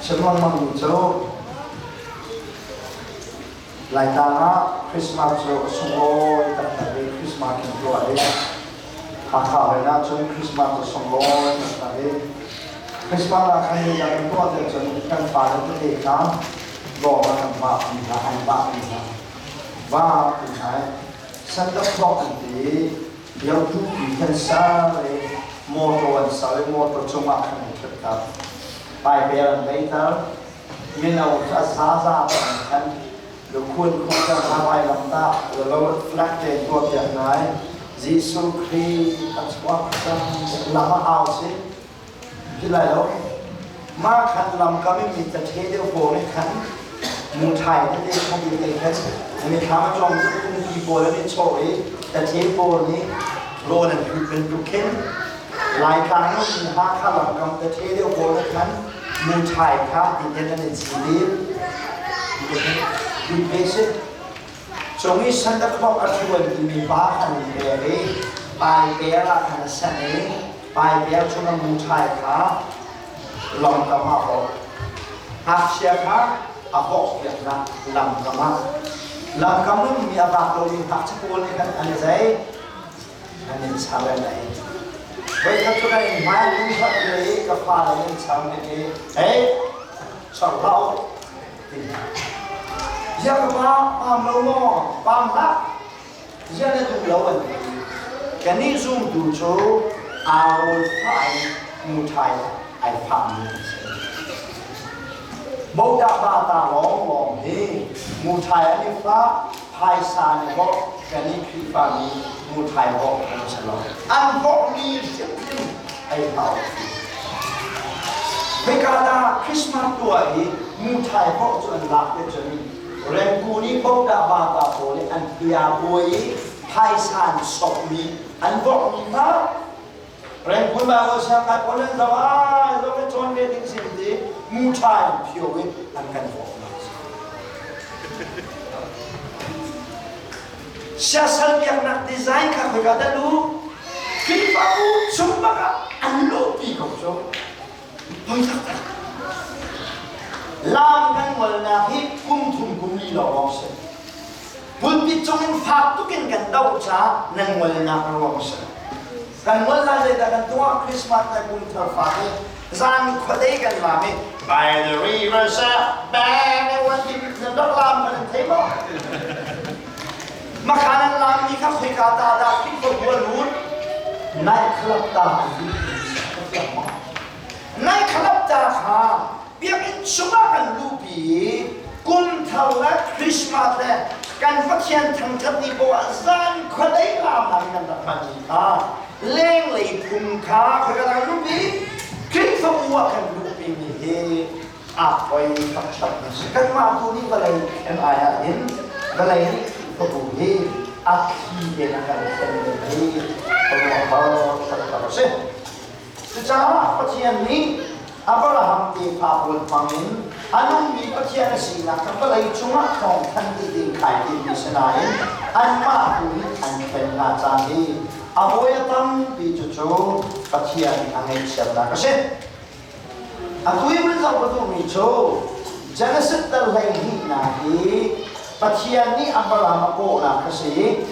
Chim lengmangmi cu Laitlang ah Christmas cu a sunglawi taktak i Christmas kan tuah i Hakha hoi ahcun Christmas cu sunglawi taktak i Christmas ah khan zeidah kan tuah tiah cun kan fale tete kha lawng ah kan vahpi hna, an vahpi hna. Vahpi hna i Santa Claus an ti i biotu pi kan ser i motor an ser i motor cungah khan an ṭhutter. Baibel an beiter. Mino cu a zaza an khan lukhun khawhter hna vailamtah lo flag te tuah piak hna i Jesuh Khrih a chuak cang lam ah au si ti lai lo mah khan lam kam i mi tathe deuh pawl nih khan mu thai tete khan i te khan mi thlam a cawng cu phungki pawl an i chawh i tathe pawl nih rawl an phut bantuk khin Laitlang in Hakha lamkam tathe deuh pawl nih khan. Muṭhai kha titen an i cit i dut ve si. Cung i Santa Claus a ṭhuan timi pa khan an pek i paiper ah khan a sanh i paiper chung a muṭhai kha lawngkam ah a hawk. Ngakchia kha a hawkpiaknak lamkam ah lamkam ummi a vak lomi ngakchia pawl nih khan an i zei an in char an ei. Voikhat cu kan in hmai in hlat le i ka fale in char nih i hey char hlah u ti. Zia ka pa pam lo maw pam hlah zia na duh lo an ti. Kannih zumtu cu aa rawl fah in muṭhai ai fahmi an si. Bodah bata lawnglawng hi muṭhai an i fah phaisa nih bawk kan i Khrihfami muṭhai bawk an si lo. An bawkmi hrimhrim ei hlah u. Hika dah Christmas tuah i muṭhai bawk cu an lak te cun Rengku nih bodah bata pawl nih an pia buai i phaisa an sokmi an bawkmi kha Rengkun Bible siangkai pawl an zoh ai zoh le cawn ve ding sin ti muṭhai an phio i an kan bawknak a si. Siasal biaknak design kha khoika dah lu? Khrihfabu chung bak ah an luhpi ko cu. Poi taktak. Lam kan ngolnak hi kum thum kum li lawng lawng si. Pulpit cung in fak tuk in kan doh caah nan ngolnak a ruang si. Kan ngol lai zeidah kan tuah Christmas le kum thar fa hi zan khuadei kan lam i by the rivers bang and one thing nan rak lam kan in thei maw? Makhan an lam mi kha khoika ta dah Khrihfabu a lut? Night club ta an lut. Night club ta kha biakinn chungah kan luhpi i kum thar le Christmas le kan Pathian thangṭhat ni poah zan khuadei lam an kan rak hman mi kha lenglei phung kha khoika dah kan luhpi? Khrihfabu ah kan luhpi mi hi aa poi taktak mi si. Kanmah tu nih vawlei thlen ai ah hin vawlei nih Khrihfabu hi a thli tein a kan thlen ding hi ruah taktak a si. Cucaah Pathian nih Abraham tefa pawl hmangin a nungmi Pathian a sinak kha vawlei cungah thawngthanh dih ding kai timmi si nain anmah tu nih an thlen hna caan hi a hawi a tampi cucu Pathian a ngaihchiatnak a si. Atu i vun zoh ka duhmi cu Genesis dal 12 nak hi Pathian nih Abraham a kawhnak a si.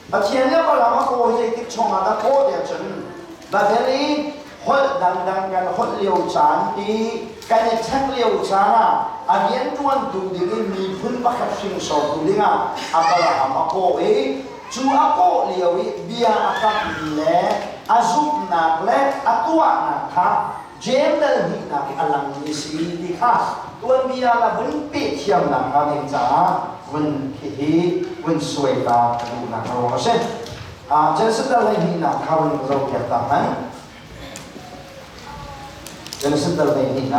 Pathian nih Abraham a kaw hi zeitik chungah dah kaw tiah cun Babel i holh dangdang kan holh lio caan i kan i ṭhek lio caan ah a rianṭuantu ding in miphun pakhat hringsortu dingah Abraham a kawh i cu a kawh lio i bia a kamhmi le a zumhnak le a tuahnak kha Jeim dal hnihnak i a langmi si ti kha tuanbia la vun peh thiamnak hnga ding caah vun hihi vun suai ta ka duhnak a ruang a si. Genesis dal 12 kha vun zoh piak ta hmanh. Genesis dal 12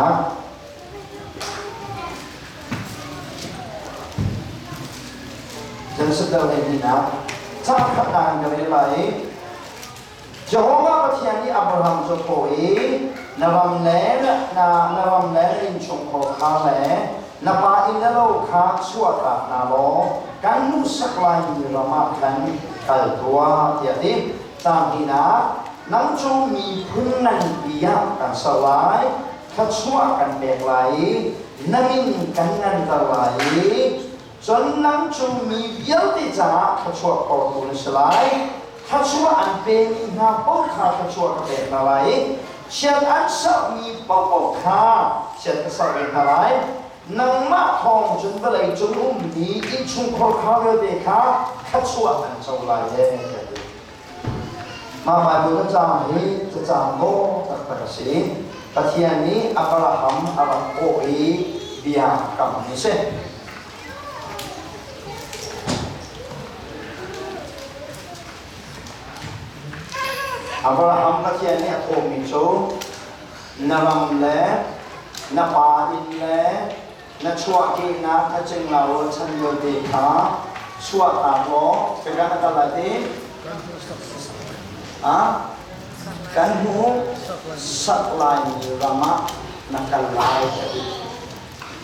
Genesis dal 12 cang khatnak in ka rel lai i Jehovah Pathian nih Abraham cu a thawh i, Na ram le na, na ram le na innchungkhar kha le na pa inn le lo kha chuahtak hna law kan hmuhsak laimi ram ah khan kal tuah, tiah a ti. Caang hnihnak, nang cu miphun nganpi ah kan ser lai, thluachuah kan pek lai i na min kan nganter lai i Cun nang cu mi vialte caah thluachuah phortu na si lai. Thluachuah an pemi hna paoh kha thluachuah ka pek hna lai i chiat an serhmi paohpaoh kha chiat ka serh ve hna lai. Nangmah thawng cun vawlei cung ummi innchungkhar kha vialte kha thluachuah an co lai e, tiah a ti. Mah Baibal cacang hi cacang dawh taktak a si. Pathian nih Abraham a rak kawh i bia a kammi a si. Abraham Pathian nih a thawhmi cu na ram le na pa inn le na chuahkehnak thacing la rualchan vialte kha chuahtak law kan kal lai ti ah kan hmuh sak laimi ram ah. Na kal lai a ti.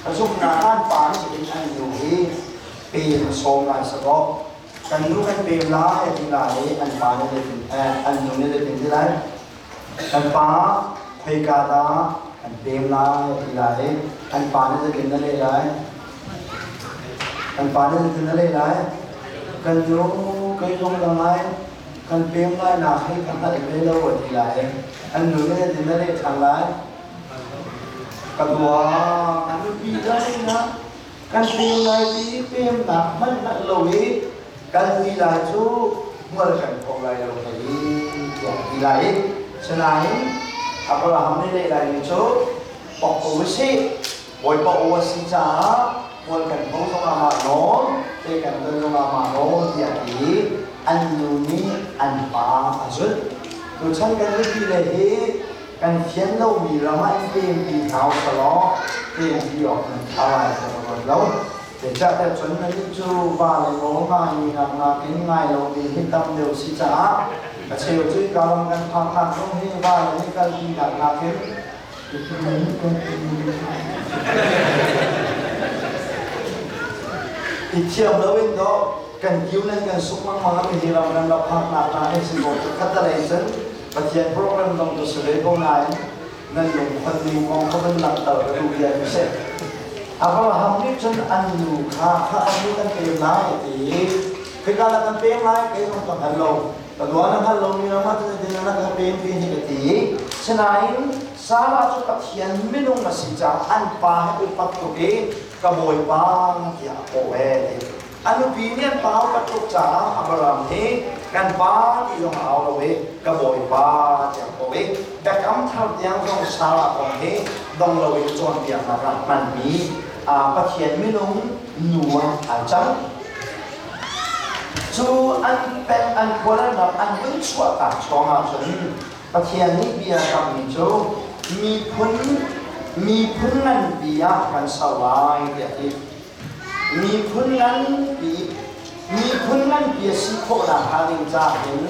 Ka zumhnak an pa nih cutin an nu hi pem sawm lai sakaw kan nu kan pem lai a ti lai i an pa nih zeitin an nu nih zeitin ti lai kan pa khoika dah kan pem lai a ti lai i an pa nih zeitin na leh lai kan pa nih zeitin na leh lai kan nu kei zong la ngai kan pem lai nak hi ka hngalh ve lo a ti lai i an nu nih zeitin na leh ṭhan lai Ka dua, a nupi lai na kan pem lai ti pemnak hmanh hngalh lo i kan ti lai cu hmual kan pho lai lo thei tiah ti lai i sinain Abraham nih leh lai mi cu pok ko usih Bawipa aw a si caah hmual kan pho zongah mah nawl te kan ton zongah mah nawl tiah ti i an nu nih an pa a zulh. Tuchan kan nupi le hi Kan fian lomi ram ah in pempi hna usalaw pempi awk nan ṭha lai ti ka ruat lo. Zeicahtiah cun nannih cu va le nawl ngaimi ngaknak in ngai lomi hi tam deuh si caah a cheu cu hika ram kan phaknak zong hi va le nih kalpinak nakin i thiam loin dawh kan kiu nan kan suk lengmang ami hi ram kan rak phaknak hna hi si ko khattelei cun Pathian program zong cu si ve ko nain nan lungkhon ning kong kha van langhter ka duh bia cu si. Abraham nih cun an nu kha kha an nu kan pem lai a ti i khika la kan pem lai kei zong ka hngal lo ka dua na hngal lomi ram ah cun na ka pem ti hi ka ti sinain Sarah cu Pathian minung a si caah an pa he upat tuk i ka bawipa tiah a kawh e ti A nupi nih an pa upat tuk caah Abraham hi kan pa ti zong a au lo i ka bawipa tiah a kawh i Biakam Thar tiang zong Sarah kong hi dong loin cawnpiaknak ah hmanmi Pathian minung nu ah ai cang. Cu an peng an khual an ram an vun chuahtak chawng ahcun Pathian nih bia kammi cu miphun miphun nganpi ah kan ser lai tiah a ti. Miphun nganpi miphun nganpi a si khawhnak hnga ding caah hin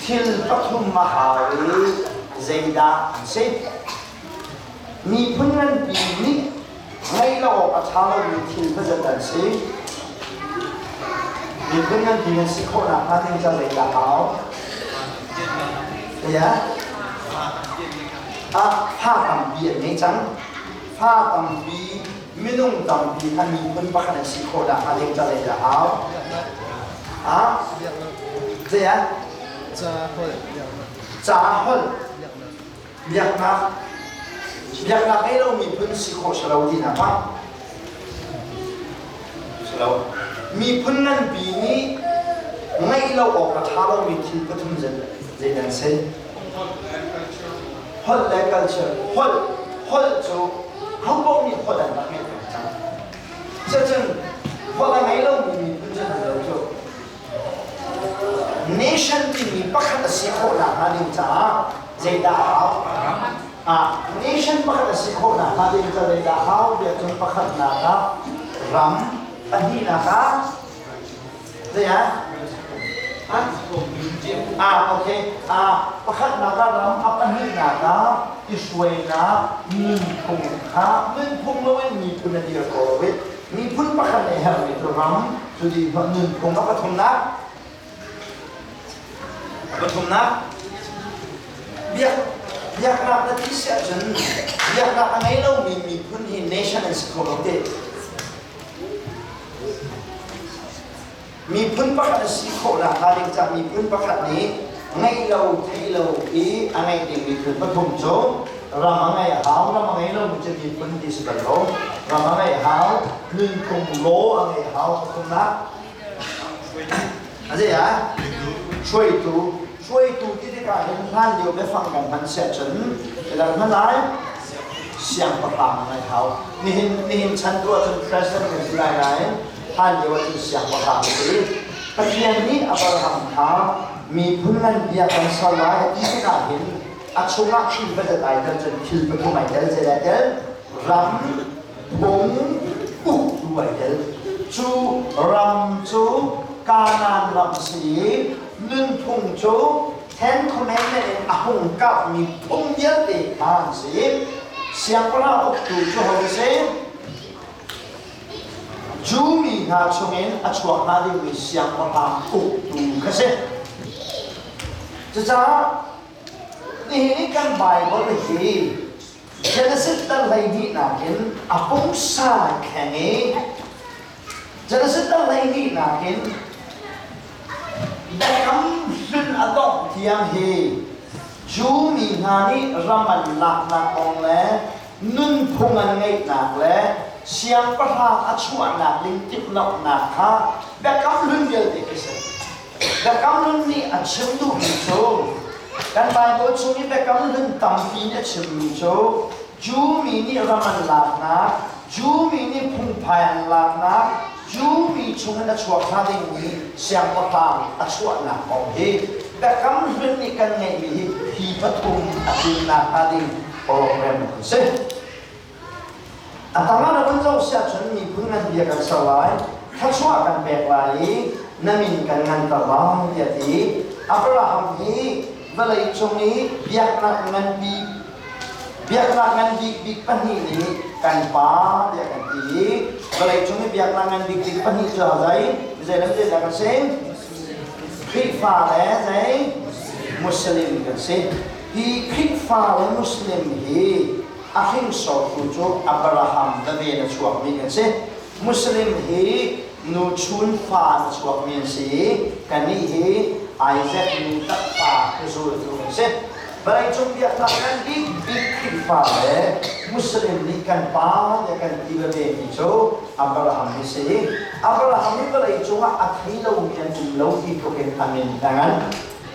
thil pathum a hau i zeidah an si? Miphun nganpi nih ngeih lo awk a ṭha lomi thil pazat an si. Miphun nganpi nan si khawhnak hnga ding caah zeidah a hau? Yeah. Ah, fa tampi an ngei cang. Fa tampi minung tampi kha miphun pakhat an si khawh dah hnga ding ca zei dah hau? Ah? Zei ah? Ca holh. Ca holh. Biaknak. Biaknak ngei lo miphun si khawh si lo ti nak ma? Si lo. Miphun nganpi nih ngeih lo awk a ṭha lomi thil pathum zei nan si? Holh le culture. Holh. Holh cu hopaoh nih holh an rak ngeih peng cang. Cucun holh a ngei lomi miphun cu an lo cu. Nation timi pakhat a si khawh nakhnga ding caah zeidah a hau? Ah, nation pakhat a si khawh nakhnga ding caah zeidah a hau? Tiah cun pakhatnak ah ram, pahnihnak ah Zei ah? Ah, okay. Ah, pakhatnak ah ram, a pahnihnak ah i hruainak nunphung kha nunphung loin miphun a dir ko lo i miphun pakhat nih herhmi cu ram, cu di nunphung a pathumnak a pathumnak biak biaknak na ti si ahcun biaknak a ngei lomi miphun hi nation an si kho lo te. Miphun pakhat a si khawh nakhnga ding caah miphun pakhat nih ngeih lo theih lo i a ngeih dingmi thil pathum cu ram a ngeih a hau, ram a ngei lomi cu miphun ti si bal lo. Ram a ngeih a hau, nunphung law a ngeih a hau pathumnak. A zei ah? Hruaitu. Hruaitu ti tikah hin hlan lio biafang kan hman siah cun midang hman lai siangpahrang ngai hau. Nihin nihin chan tu ahcun president kan si lai nain hlan lio ahcun siangpahrang a si. Pathian nih Abraham kha miphun ngan bia kan ser lai a ti tikah hin a chungah thil pazat ai tel cun thil pathum ai tel zei ai tel ram phung uktu ai tel cu ram cu Kanaan ram si i nunphung cu Ten Commandment in a hung karhmi phung vialte kha an si. Siangpahrang uktu cu ho si? Jew mi hna chungin a chuak hnga dingmi siangpahrang uktu kha si. Cucaah nihin i kan Baibal hi Genesis dal 12 in a pungsa kheng i Genesis dal 12 in Biakam Hlun a dongh tiang hi Jew mi hna nih ram an laknak kong le nunphung an ngeihnak le siangpahrang a chuahnak ding timhlamhnak kha Biakam Hlun vialte khi si. Biakam Hlun nih a chim duhmi cu kan Baibal chung i Biakam Hlun tampi nih a chimmi cu Jew mi nih ram an laknak, Jew mi nih phungphai an laknak, Jew mi chungin a chuak hnga dingmi siangpahrang a chuahnak kong hi Biakam Hlun nih kan ngeihmi hi hi pathum a tlinnak hnga ding program an si. A tangah na vun zoh siah cun miphun ngan bia kan ser lai, thluachuah kan pek lai i na min kan nganter lai tiah a ti. Abraham hi vawlei cung i biaknak nganpi biaknak ngan bikbik pahnih nih kan pa tiah kan ti i vawlei cung i biaknak ngan bikbik pahnih cu zei zei le zei dah kan si? Khrihfa le zei Muslim kan si. Hi Khrihfa le Muslim hi a hringsortu cu Abraham vave in a chuakmi kan si. Muslim hi nu chun fa in a chuakmi an si i kannih hi Isaac nu takpa zultu kan si. Vawleicung biaknak ngan bikbik Khrihfa le Muslim nih kan pa le kan ti veve mi cu Abraham hi si. Abraham hi vawleicung ah a thei lomi an um lo ti tluk in a min a ngan.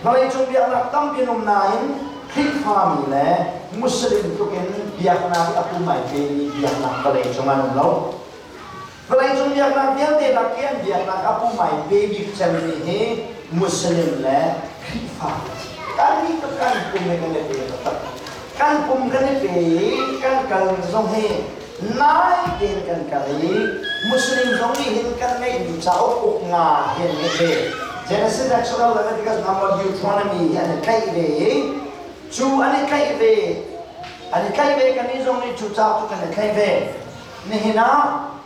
Vawleicung biaknak tampi an um nain Khrihfami le Muslim tluk in biaknak i a pum ai pemi biaknak vawleicung an um lo. Vawleicung biaknak vialte lak i an biaknak a pum ai pe bik cemmi hi Muslim le Khrihfa. Kan nih kan pum he kan i pe taktak. Kan pum kan i pe i kan kal zong hi nai tein kan kal i Muslim zong nih hin kan ngeihmi cauk uk nga hi an ngeih ve. Genesis, Exodus, Leviticus, Number, Deuteronomy hi an i tlaih ve i cu an i tlaih ve an i tlaih ve kan nih zong nih cu cauk cu kan i tlaih ve. Nihin ah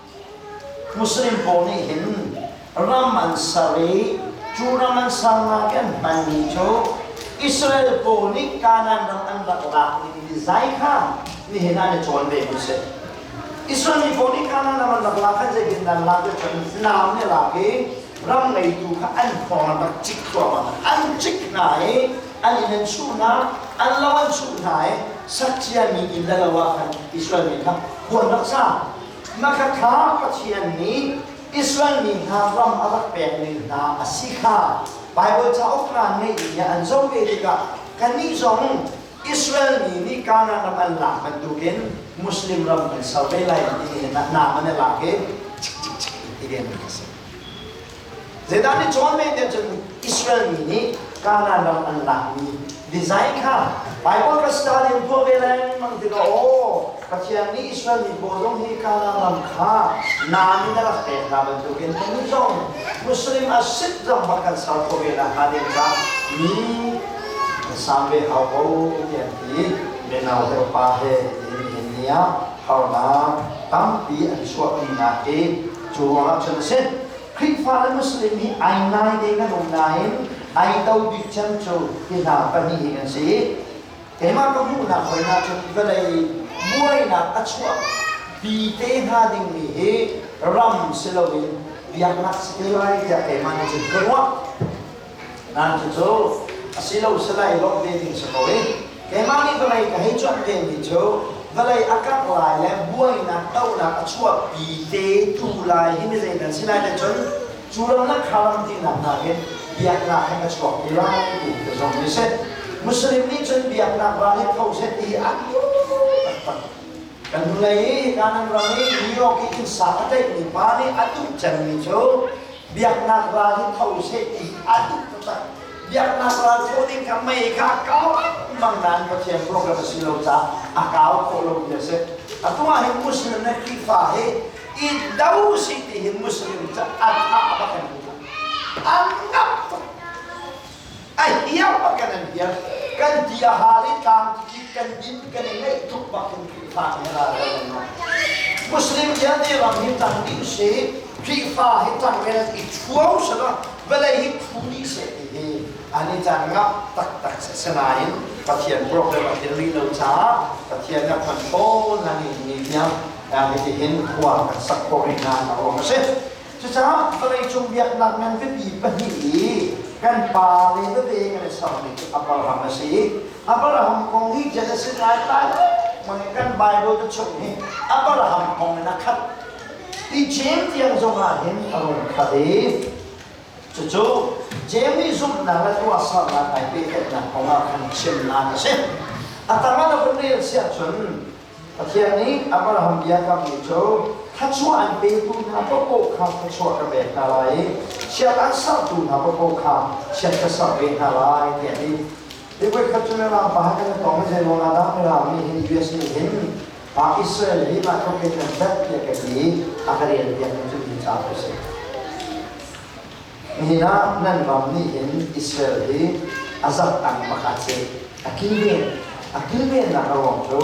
Muslim pawl nih hin ram an ser i cu ram an sernak i an hmanmi cu Israel pawl nih Kanaan ram an rak lak ning zai kha nihin ah an i cawn ve mi si. Israel mi pawl nih Kanaan ram an rak lak khan zeitin dah an lak ti cun nam nih lak i ram ngeitu kha an thawng an rak cik thluahmah. An cik hna i an inn an chuh hna, an lo an chuh hna i sak ciami inn le lo ah khan Israel mi kha huan rak sa. Makhakha Pathian nih Israel mi hna ram a rak pek ning hna a si kha Baibal cauk hna ngeih nih an zoh ve tikah kannih zong Israel mi nih Kanaan ram an lak bantukin Muslim ram kan ser ve lai ti na an i lak i chik chik chik ti den a si. Zeidah nih cawn ve tiah cun Israel mi nih Kanaan ram an lakmi design kha Bible ka study in tuah ve lengmang tikah aw Pathian nih Israel mi pawl zong hi Kanaan ram kha naam in a rak pek hna bantukin kannih zong Muslim a sit zong bak kan ser kho ve nakhnga ding caah mi kan sam ve hau ko tiah an ti. Mino he upa he tiin nihin ni ah harnak tampi an chuahpinak hi cu ruangah cun a si. Khrihfa le Muslim hi ai ngai ding an um nain ai do bik cem cu hi hna pahnih hi kan si. Keimah ka hmuhnak hoi hna cun vawlei buainak a chuah pi te hnga dingmi hi ram si loin biaknak si te lai tiah keimah nih cun ka ruah. Nan cucu a si lo si lai lawmh ve ding si ko i keimah nih vawlei ka hei cuanh ve mi cu vawlei a karh lai le buainak dohnak a chuahpi te tu lai hi mi zeidan si lai te cun cu ram le kha ram tinak nakin biaknak he ka chuak ti lai ti ka zong mi si. Muslim nih cun biaknak ral hi tho seh ti an duh taktak. Kan hnulei i Kanan ram i New York i innsa a tlaihmi pa nih a duh cemmi cu biaknak ral hi tho seh ti a duh taktak. Biaknak ral thawh ding kha mei kha a kau lengmang nain Pathian program a si lo caah a kau khawh lomi a si. Atu ah hin Muslim le Khrihfa hi i do sih ti hin Muslim cu a tha bak an duh. An ngap tuk. A hiar bak in an hiar. Kan ti a hal i tlang tikik kan din kan i ngaih tuk bak in Khrihfa hi ral kan ngah. Muslim vialte ram hi tang dih si, Khrihfa hi tang in i ṭhuo selaw vawlei hi khu dih seh ti hi an i caan ngah taktak sinain Pathian program a tlin rih lo caah Pathian a control na ni ni tiang hitihin khua kan sak khawh rih hna a ruang a si. Cucaah vawleicung biaknak ngan pipi pahnih i kan pa le tete kan i sermi cu Abraham a si i Abraham kong hi Genesis lai lai lengmang in kan Bible te chung hi Abraham kong in a khat. Ti James tiang zong ah hin a rung khat i cucu James nih zumhnak le tuahsernak ai pehtlaihnak kong ah khan chimnak a si. A tang ah na vun rel siah cun Pathian nih Abraham biakammi cu thluachuah an petu hna paohpaoh kha thluachuah ka pek hna lai i chiat an sertu hna paohpaoh kha chiat ka ser ve hna lai tiah a ti. Hi voikhat cu Mirang pa he kan i tong i zeiruang ah dah Mirang nih hin US nih hin Israel hi mah tluk in an that tiah ka ti i a ka relpiak mi cu hi ca cu a si. Nihin ah nan ram nih hin Israel hi a zarhtang pakhat si a kilven. A kilvennak a ruang cu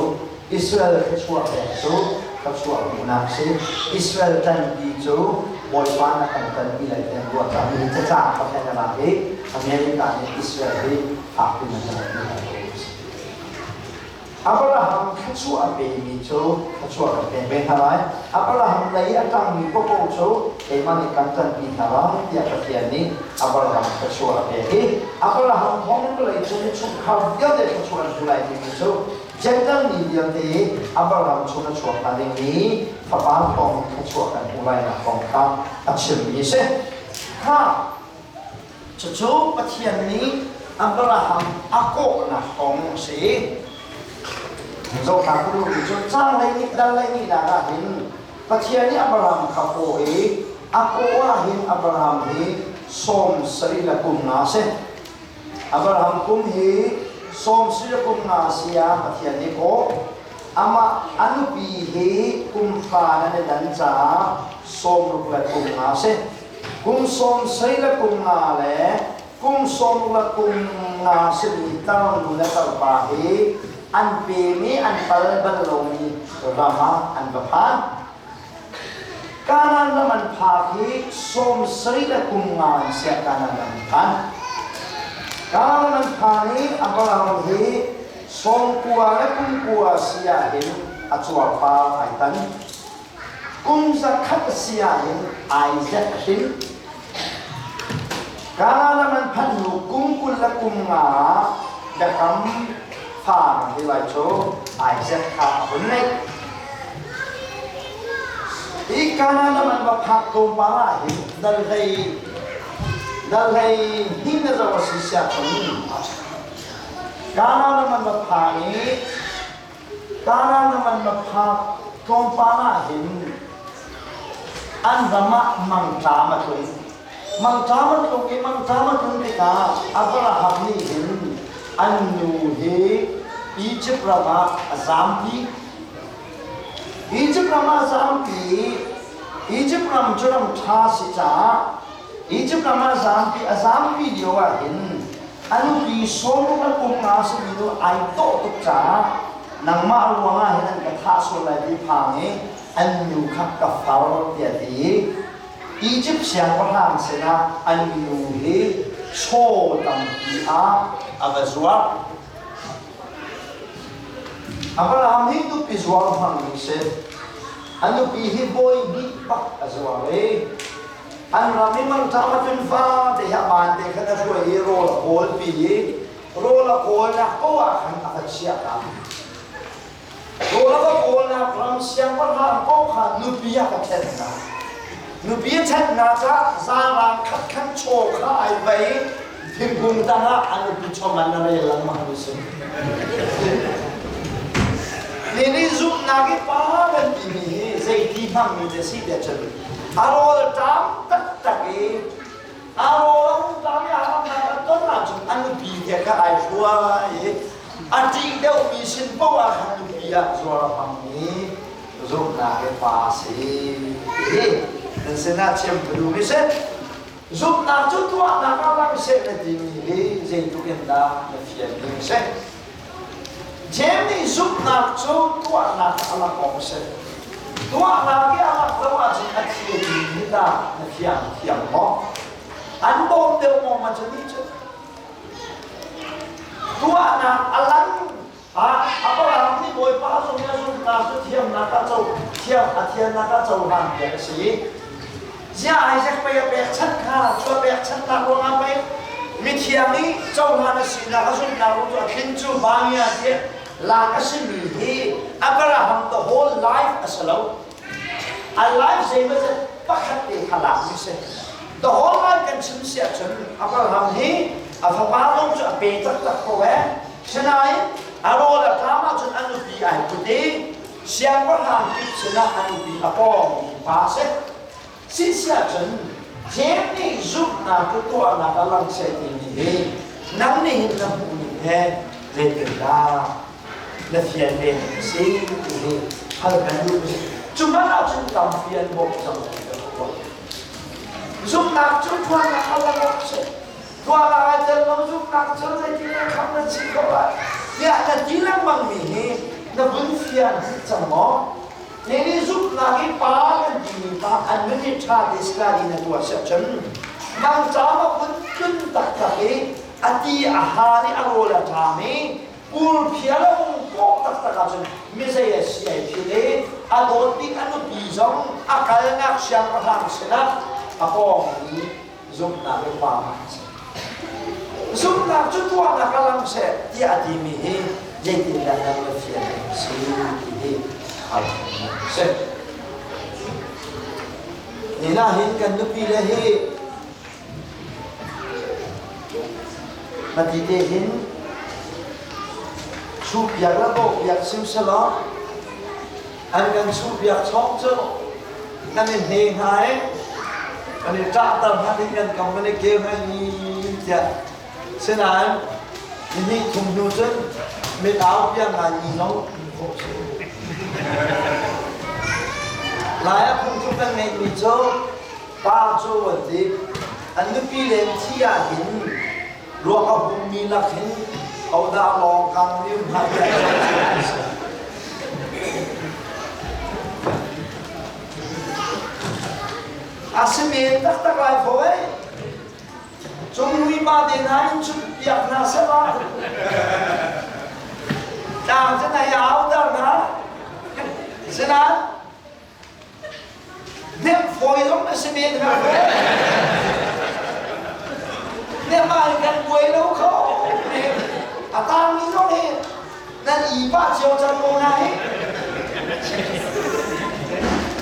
Israel thluachuah pek cu thluachuah hmuhnak si. Israel ṭanpi cu Bawipa na kan ṭanpi lai ti an ruah caah nihin cacang pakhat a lak i America nih Israel hi fak piin a ṭanpi lai ko a si. Abraham thluachuah a pemi cu thluachuah kan pek ve hna lai. Abraham lei a ṭangmi paohpaoh cu keimah nih kan ṭanpi hna lai tiah Pathian nih Abraham thluachuah a pek i Abraham thawngin vawlei cung i chungkhar vialte thluachuah an hmu lai timi cu Jentail mi vialte Abraham chung a chuak hnga dingmi fapa thawngin thluachuah kan hmuh lainak kong kha a chimmi a si. Kha Cucu Pathian nih Abraham a kawhnak kong a si. Zohnak ka duhmi cu caang lei nih dal lei nihnak ah hin Pathian nih Abraham kha kawh i a kawh ah hin Abraham hi 70 le kum nga a si. Abraham kum hi 70 le kum nga a si ah Pathian nih kawh. Amah a nupi hi kum hra nan i dan caah 60 le kum nga a si. Kum sawm sei le kum nga le kum sawm le kum nga simi tarnu le tarpa hi an pem i an pal bal lomi ram ah an va phan. Kanaan ram an phak hi 70 le kum nga an siah Kanaan ram an phan. Kanaan ram an phan i Abraham hi 90 le kum kua si ah hin a cuarpar ai tan. Kum 100 a si ahhin Isaac a hrin. Kanaan ram an phanh hnu kum 20 le kum nga ah biakam fa kan ti lai cu Isaac kha a hun neih. Hi Kanaan ram an va phak tlawmpal ahhin dal hlei dal hlei hnih na zo a si siah cun Kanaan ram an va phak i Kanaan ram an va phak tlawmpal ah hin an ram ah mangṭam a tlung. Mangṭam a tlung i mangṭam a tlun tikah Abraham nih hin an nu hi Izipt ram ah a zampi. Izipt ram ah a zampi i Izipt ram cu ram ṭha si caah Izipt ram ah a zampi. A zampi lio ah hin A nupi sawmruk le kum nga a simi nu ai dawh tuk caah nangmah ruangah hin an ka thah sual lai ti phang i an nu kha ka far tiah a ti i Izipt siangpahrang sinah an nu hi chaw tampi ah a va zuar. Abraham hi nupi zuar hmangmi si. A nupi hi bawi hnih bak a zuar i An ram i mangṭam a tlun fate hi a maan te khan a hruai i rawl a kawlpi i rawl a kawlnak paoh ah khan a va chiah ta. Rawl a va kawlnak ram siangpahrang paoh kha nupi a va ṭhen hna. Nupi a ṭhen hna caah zaarang khat khan chaw kha ai vei i thingkung tangah a nupi chawman a rel lengmang mi si. Ni nih zumhnak i pa kan timi hi zeiti hmangmi te si tiah cun A rawl a ṭam taktak i a rawl a hung ṭam i a harnak a ton ahcun a nupi te kha ai hruai i a ṭih deuhmi sin paoh ah khan nupi ah zuar a hmangmi zumhnak he pa a si. Hihi nan sinah chim ka duhmi si. Zumhnak cu tuahnak ah lang seh na timi hi zeitluk in dah na fian ding a si? Jeim nih zumhnak cu tuahnak ah a lang awk a si. Tuahnak i a lak lo ahcun a thi a timi hi tah na fiang thiam maw? An bawm deuh maw ma cu nih cun? Tuahnak a lang Abraham nih Bawipa zung i a zumhnak cu thiamnak ah co thiam a thiannak ah cohlan piak a si. Ziah Isaac pei a pekchanh kha cu a pekchanhnak ruangah pei mithiang i cohlan a sinak a zumhnak ruang cu a tling cu vangia tiah lak a simi hi Abraham the whole life a si lo. A life zeimawzat pakhat te kha lak mi si. The whole life kan chim si ahcun Abraham hi a fapa zong cu a pe taktak ko ee. Sinain a rawl a ṭam ahcun a nupi ai put i siangpahrang kip sinah a nupi a pawngmi pa a si. Sisi ahcun Jeim nih zumhnak cu tuahnak a lang seh timi hi nang nih hin na hmuhning he zeitindah na fian ve ning a si ti hi hal kan duh. Cu hmanh ahcun tampi an bawmh cang ti ka ruah. Zumhnak cu tuahnak a lang awk a si. Tuahnak ai tel lo zumhnak cu zeitin dah khamh nan si khawh lai tiah na ti lengmang mi hi na vun fian dih cang maw? Ni nih zumhnak i pa kan timi pa an nun i ṭha te study na tuah siah cun nang caam a vun tlun taktak i a ti a haan i a rawl a ṭam i purphia le ungpawh taktak ahcun mizei a si ai philh i a dawt bik a nupi zong a kalnak siangpahrang sinah a pawng i zumhnak i pa a si. Zumhnak cu tuahnak a lang seh tiah a timi hi zeitindah nan va fian si ti hi hal si. Nina hin kan nupi le hi mati te hin chupiak la bawhpiak sim selaw an kan chuhpiak chawng cu kan i hne hna i kan i ṭahter hna ding kan kam kan i keu hna i tiah sinain nihnih thum hnu cun mit au piang ngai mi zong um khawh si. Lai ah phungthluk kan ngeihmi cu pa cu an ti an nupi len thi ah hin ruak a hummi lak hin hodah lawng kang liu hna tiah si. A si men taktak lai fo ei. Cungmui pa te hna in chut piak hna seh la. Tlang cu na au ter hna. Sinan Hnemh fawi zong na si men hnga ve. Hnemh ah hin kan buai lo kho. A tangmi zong hi nan i pah cio cang ko na hi.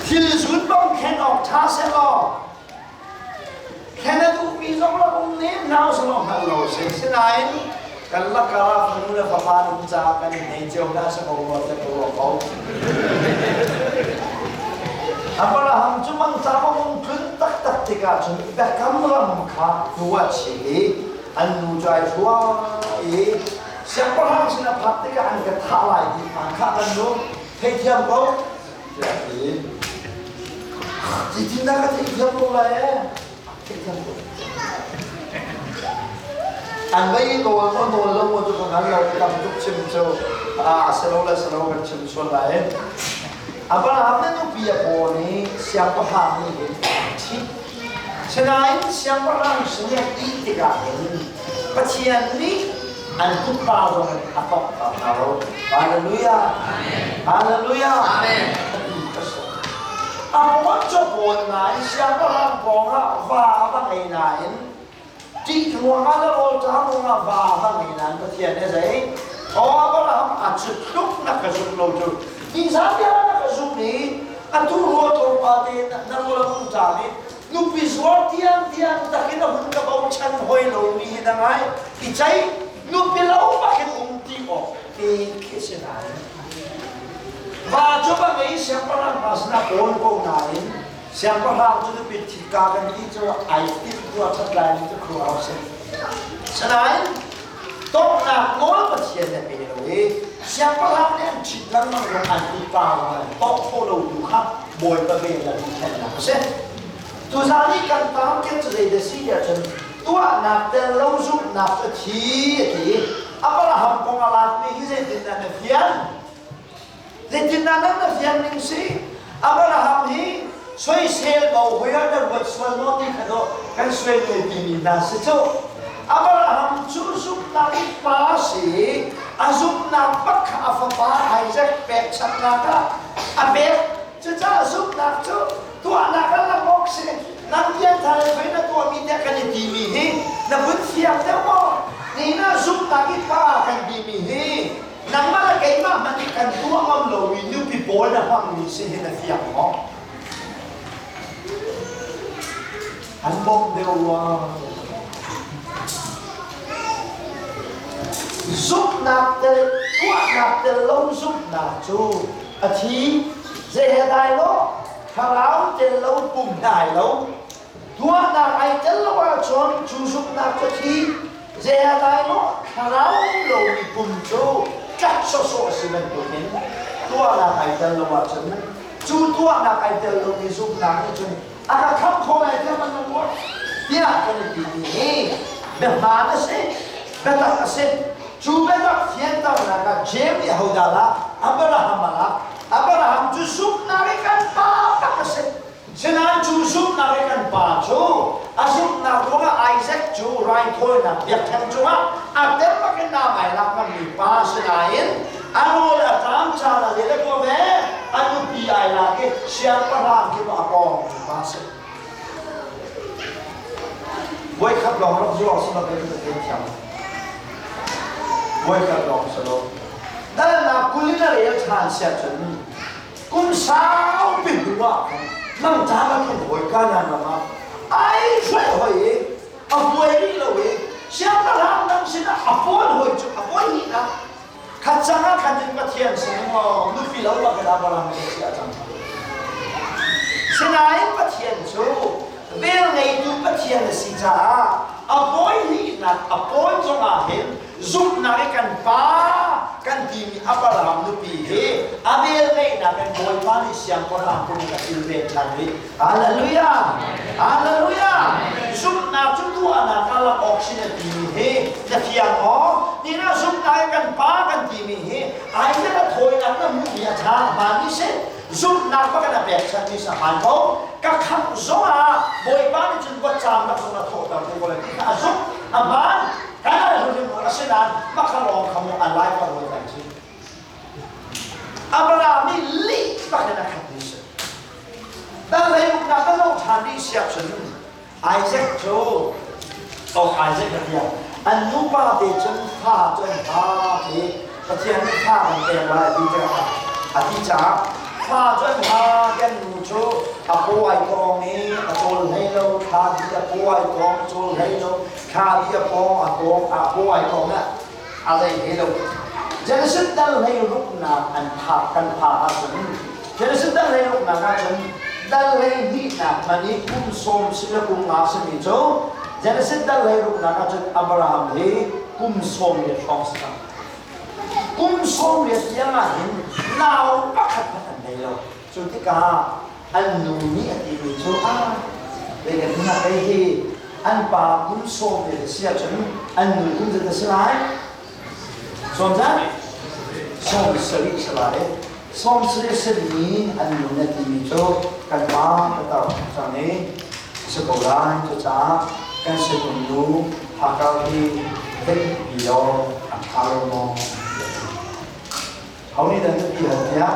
Thil zun bang khen awk ṭha seh law khen a duhmi zong rak um nem hna usih law hngal lo si. Sinain kan lakar ah fanu le fapa an um caah kan i hnei cio hna si ko rua tiah ka ruah ko. Abraham cu mangṭam a hung tlun taktak tikah cun Biakam ram kha hnu a chil i an nu cu ai hruai i siangpahrang sin a phak tikah an ka thah lai ti hna kha kan nu theithiam ko tiah a ti. Zeitindah ka theithiam ko lai ee? Theithiam ko. An va i nawl maw nawl lo maw cu ka hngal lo tam tuk chim cu a si lo le si lo kan chim sual lai. Abraham na nupi a paw nih siangpahrang nih hin ṭhit. Sinain siangpahrang sin i a ih tikah hin Pathian nih an kutpa zong in a tawngh hna lo. Hallelujah. Hallelujah. Amen. A pawn cu pawn nain siangpahrang pawngah va a va ngei nain ṭih ruangah le rawlṭam ruangah va a va ngei nain Pathian nih zei Aw Abraham a cu tluk na ka zumh lo cu nizan bia na ka zumh i atu rua tlawmpal te na rawl a hung ṭam i nupi zuar tiang tiang takin a hun ka bochan hoi lomi hi na ngai i cei nupi lo bakin um ti awk ti khi si nain va cu va ngei siangpahrang pa sinah kawl ko nain siangpahrang cu nupi thika kan ti cu ai timh tua that lai ni cu khuaruah si sanain tawknak nawl Pathian na pe lo i siangpahrang nih an ṭhit lengmang zong an ti pa an tawk kho lo tu kha Bawipa vel an khennak a si. Tuzaan i kan target cu zei dah si tiah cun tuahnak tel lo zumhnak cu a thi a ti. Abraham kong a lakmi hi zeitindah na fian? Zeitindah nan na fian ning si? Abraham hi soisel bo hoi ah na ruat sual maw ti kha dawh kan suai ngei timi hna si cu. Abraham cu zumhnak i pa si, a zumhnak bak kha a fapa Isaac pekchanhnak ah a pek. Cucaah zumhnak cu tuahnak ah lang awk si. Nang pianthar le pei na tuahmi tiah kan i timi hi na vun fiang deuh maw? Nihin ah zumhnak i pa kan timi hi nangmah le keimah hmanh nih kan tuah ngam lomi nupi pawl na hmangmi si hi na fiang maw? An bawmh deuh rua. Zumhnak tel tuahnak tel lo zumhnak cu a thi zei he dai lo thlarau tel lo pum dai lo tuahnak ai tel lo ahcun cu zumhnak cu thi zei he dai lo thlarau lo mi pum cu tlak sawsawh a si bantukin tuahnak ai tel lo ahcun cu tuahnak ai tel lomi zumhnak nih cun a ka khamh khawh lai tiah man na ruah tiah kan i timi hi biahmaan a si biatak a si. Cu biatak fianternak ah James nih hodah lah Abraham a lak. Abraham cu zumhnak i kan pa tak a si. Sinain cu zumhnak i kan pa cu a zumhnak ruangah Isaac cu raithawinak biakṭheng cungah a tel bakin nam ai lak ngammi pa sinain a rawl a ṭam caan a le ko ve a nupi ai lak i siangpahrang kip a pawng pa si. Voikhat lawng rak zuang si lo ka thei thiam. Voikhat lawng si lo. Dalnak kulin a rel ṭhan siah cun kum saupi hnu ah khan mangṭam a tlung hawi Kanaan ram ah ai hruai hoi i a buai rih lo i siangpahrang dang sinah a pawn hawi cu a pawn hnih khat cang ah khan cun Pathian sin maw nupi lo bak in Abraham nih a chiah cang. Sinain Pathian cu vel ngeitu Pathian a si caah a bawi hnihnak a pawn zongah hin zumhnak i kan pa kan timi Abraham nupi hi a vel ngeihnak in Bawipa nih siangpahrang kum in a kilven ṭhan rih. Hallelujah! Hallelujah! Zumhnak cu tuahnak ah lak awk sin a timi hi na fiang maw? Tina zumhnak i kan pa kan timi hi ai na thawinak na hmuhmi a ṭha hmaanmi si. Zumhnak bak in a pekchanhmi si a hmaan ko. Ka khamh zongah Bawipa nih cun vawtcaam rak zong a thawhter te ko lai ti kha a zumh. A hmaan. Kan al hrim asinain makha lawng kha mu a lai ka ruat lai ci. Abraham nih lih bak in a khat mi si. Dal lei uknak ka zoh ṭhan rih siah cun Isaac cu oh Isaac ka tiah an nupa te cun fa cu an fa i Pathian nih fa kan pek lai ti tikah a ti caah fa cu an ha kan nu cu a paw ai tawng i a cawl hlei lo thla di a paw ai tawng cawl hlei lo thla di a pawng a tawng a paw ai tawng na a lei hlei lo Genesis dal hlei ruknak an phak kan phak ahcun Genesis dal hlei ruknak ahcun dal hlei hnihnak hmanh i kum sawm si le kum nga simi cu Genesis dal hlei ruknak ahcun Abraham hi kum sawm le hrawng si cang. Kum sawm riat tiang ah hin nau pakhat hmanh an nei lo. Cu tikah an nu nih a timi cu ah zei kan hna kei hi an pa kum sawm riat a si ahcun an nu kum zat a si lai? Sawm zat? 70 si lai. 70 simi an nu nih a timi cu kan pa ka tar cang i a si ko lai. Cucaah kan sinum nu Hagar hi veihpi law a ṭha lo maw? Ho nih dah nupi hal tiah?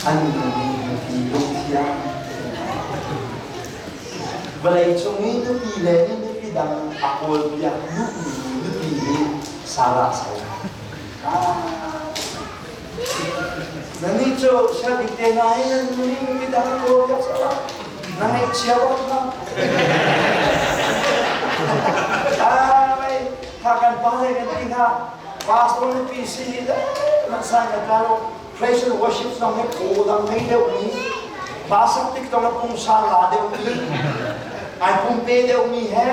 An nu nih nupi lungthiang. Vawlei cung i nupi le nih nupi dang a kawl piak duhmi nupi hi Sarah a si. Nannih cu siabik te hna hi nan nu nih nupi dang a kawl piak salah. Na ngaihchia bak hna. Ah, mei, tha kan pa le kan ti hna. Pastor nupi si hi man sai na tla lo. Praise and worship zong hi kaw dang ngei deuh mi. Basak tik zong ah pungsan la deuh mi. Ai pumpe deuh mi he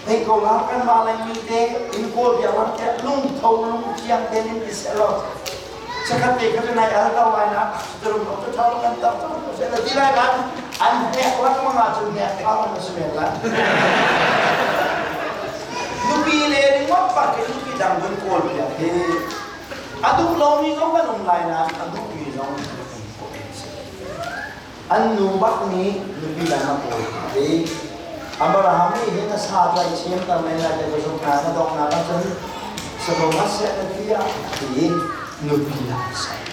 Thei ko la kanmah Laimi te in Kawl biaknak tiah lungtho lungthiang tein in ti sehlaw sakhat te kha cu nai al ko lai na terum ko cu ṭha kan tar cang ko seh ti lai nan. An hnek lengmang ahcun hnek thar na si men lai. Nupi le ringawt bak in nupi dang vun kawl piak hi a duh lomi zong kan um lai nain a duhmi zong kan um khawh men si. An nu bak nih nupi dang a kawl i Abraham nih hin a sa tlaihchin ter men lai ti ka zumh nain a donghnak ahcun Sodom ah seh na ti ah ti i nupi ah a ser.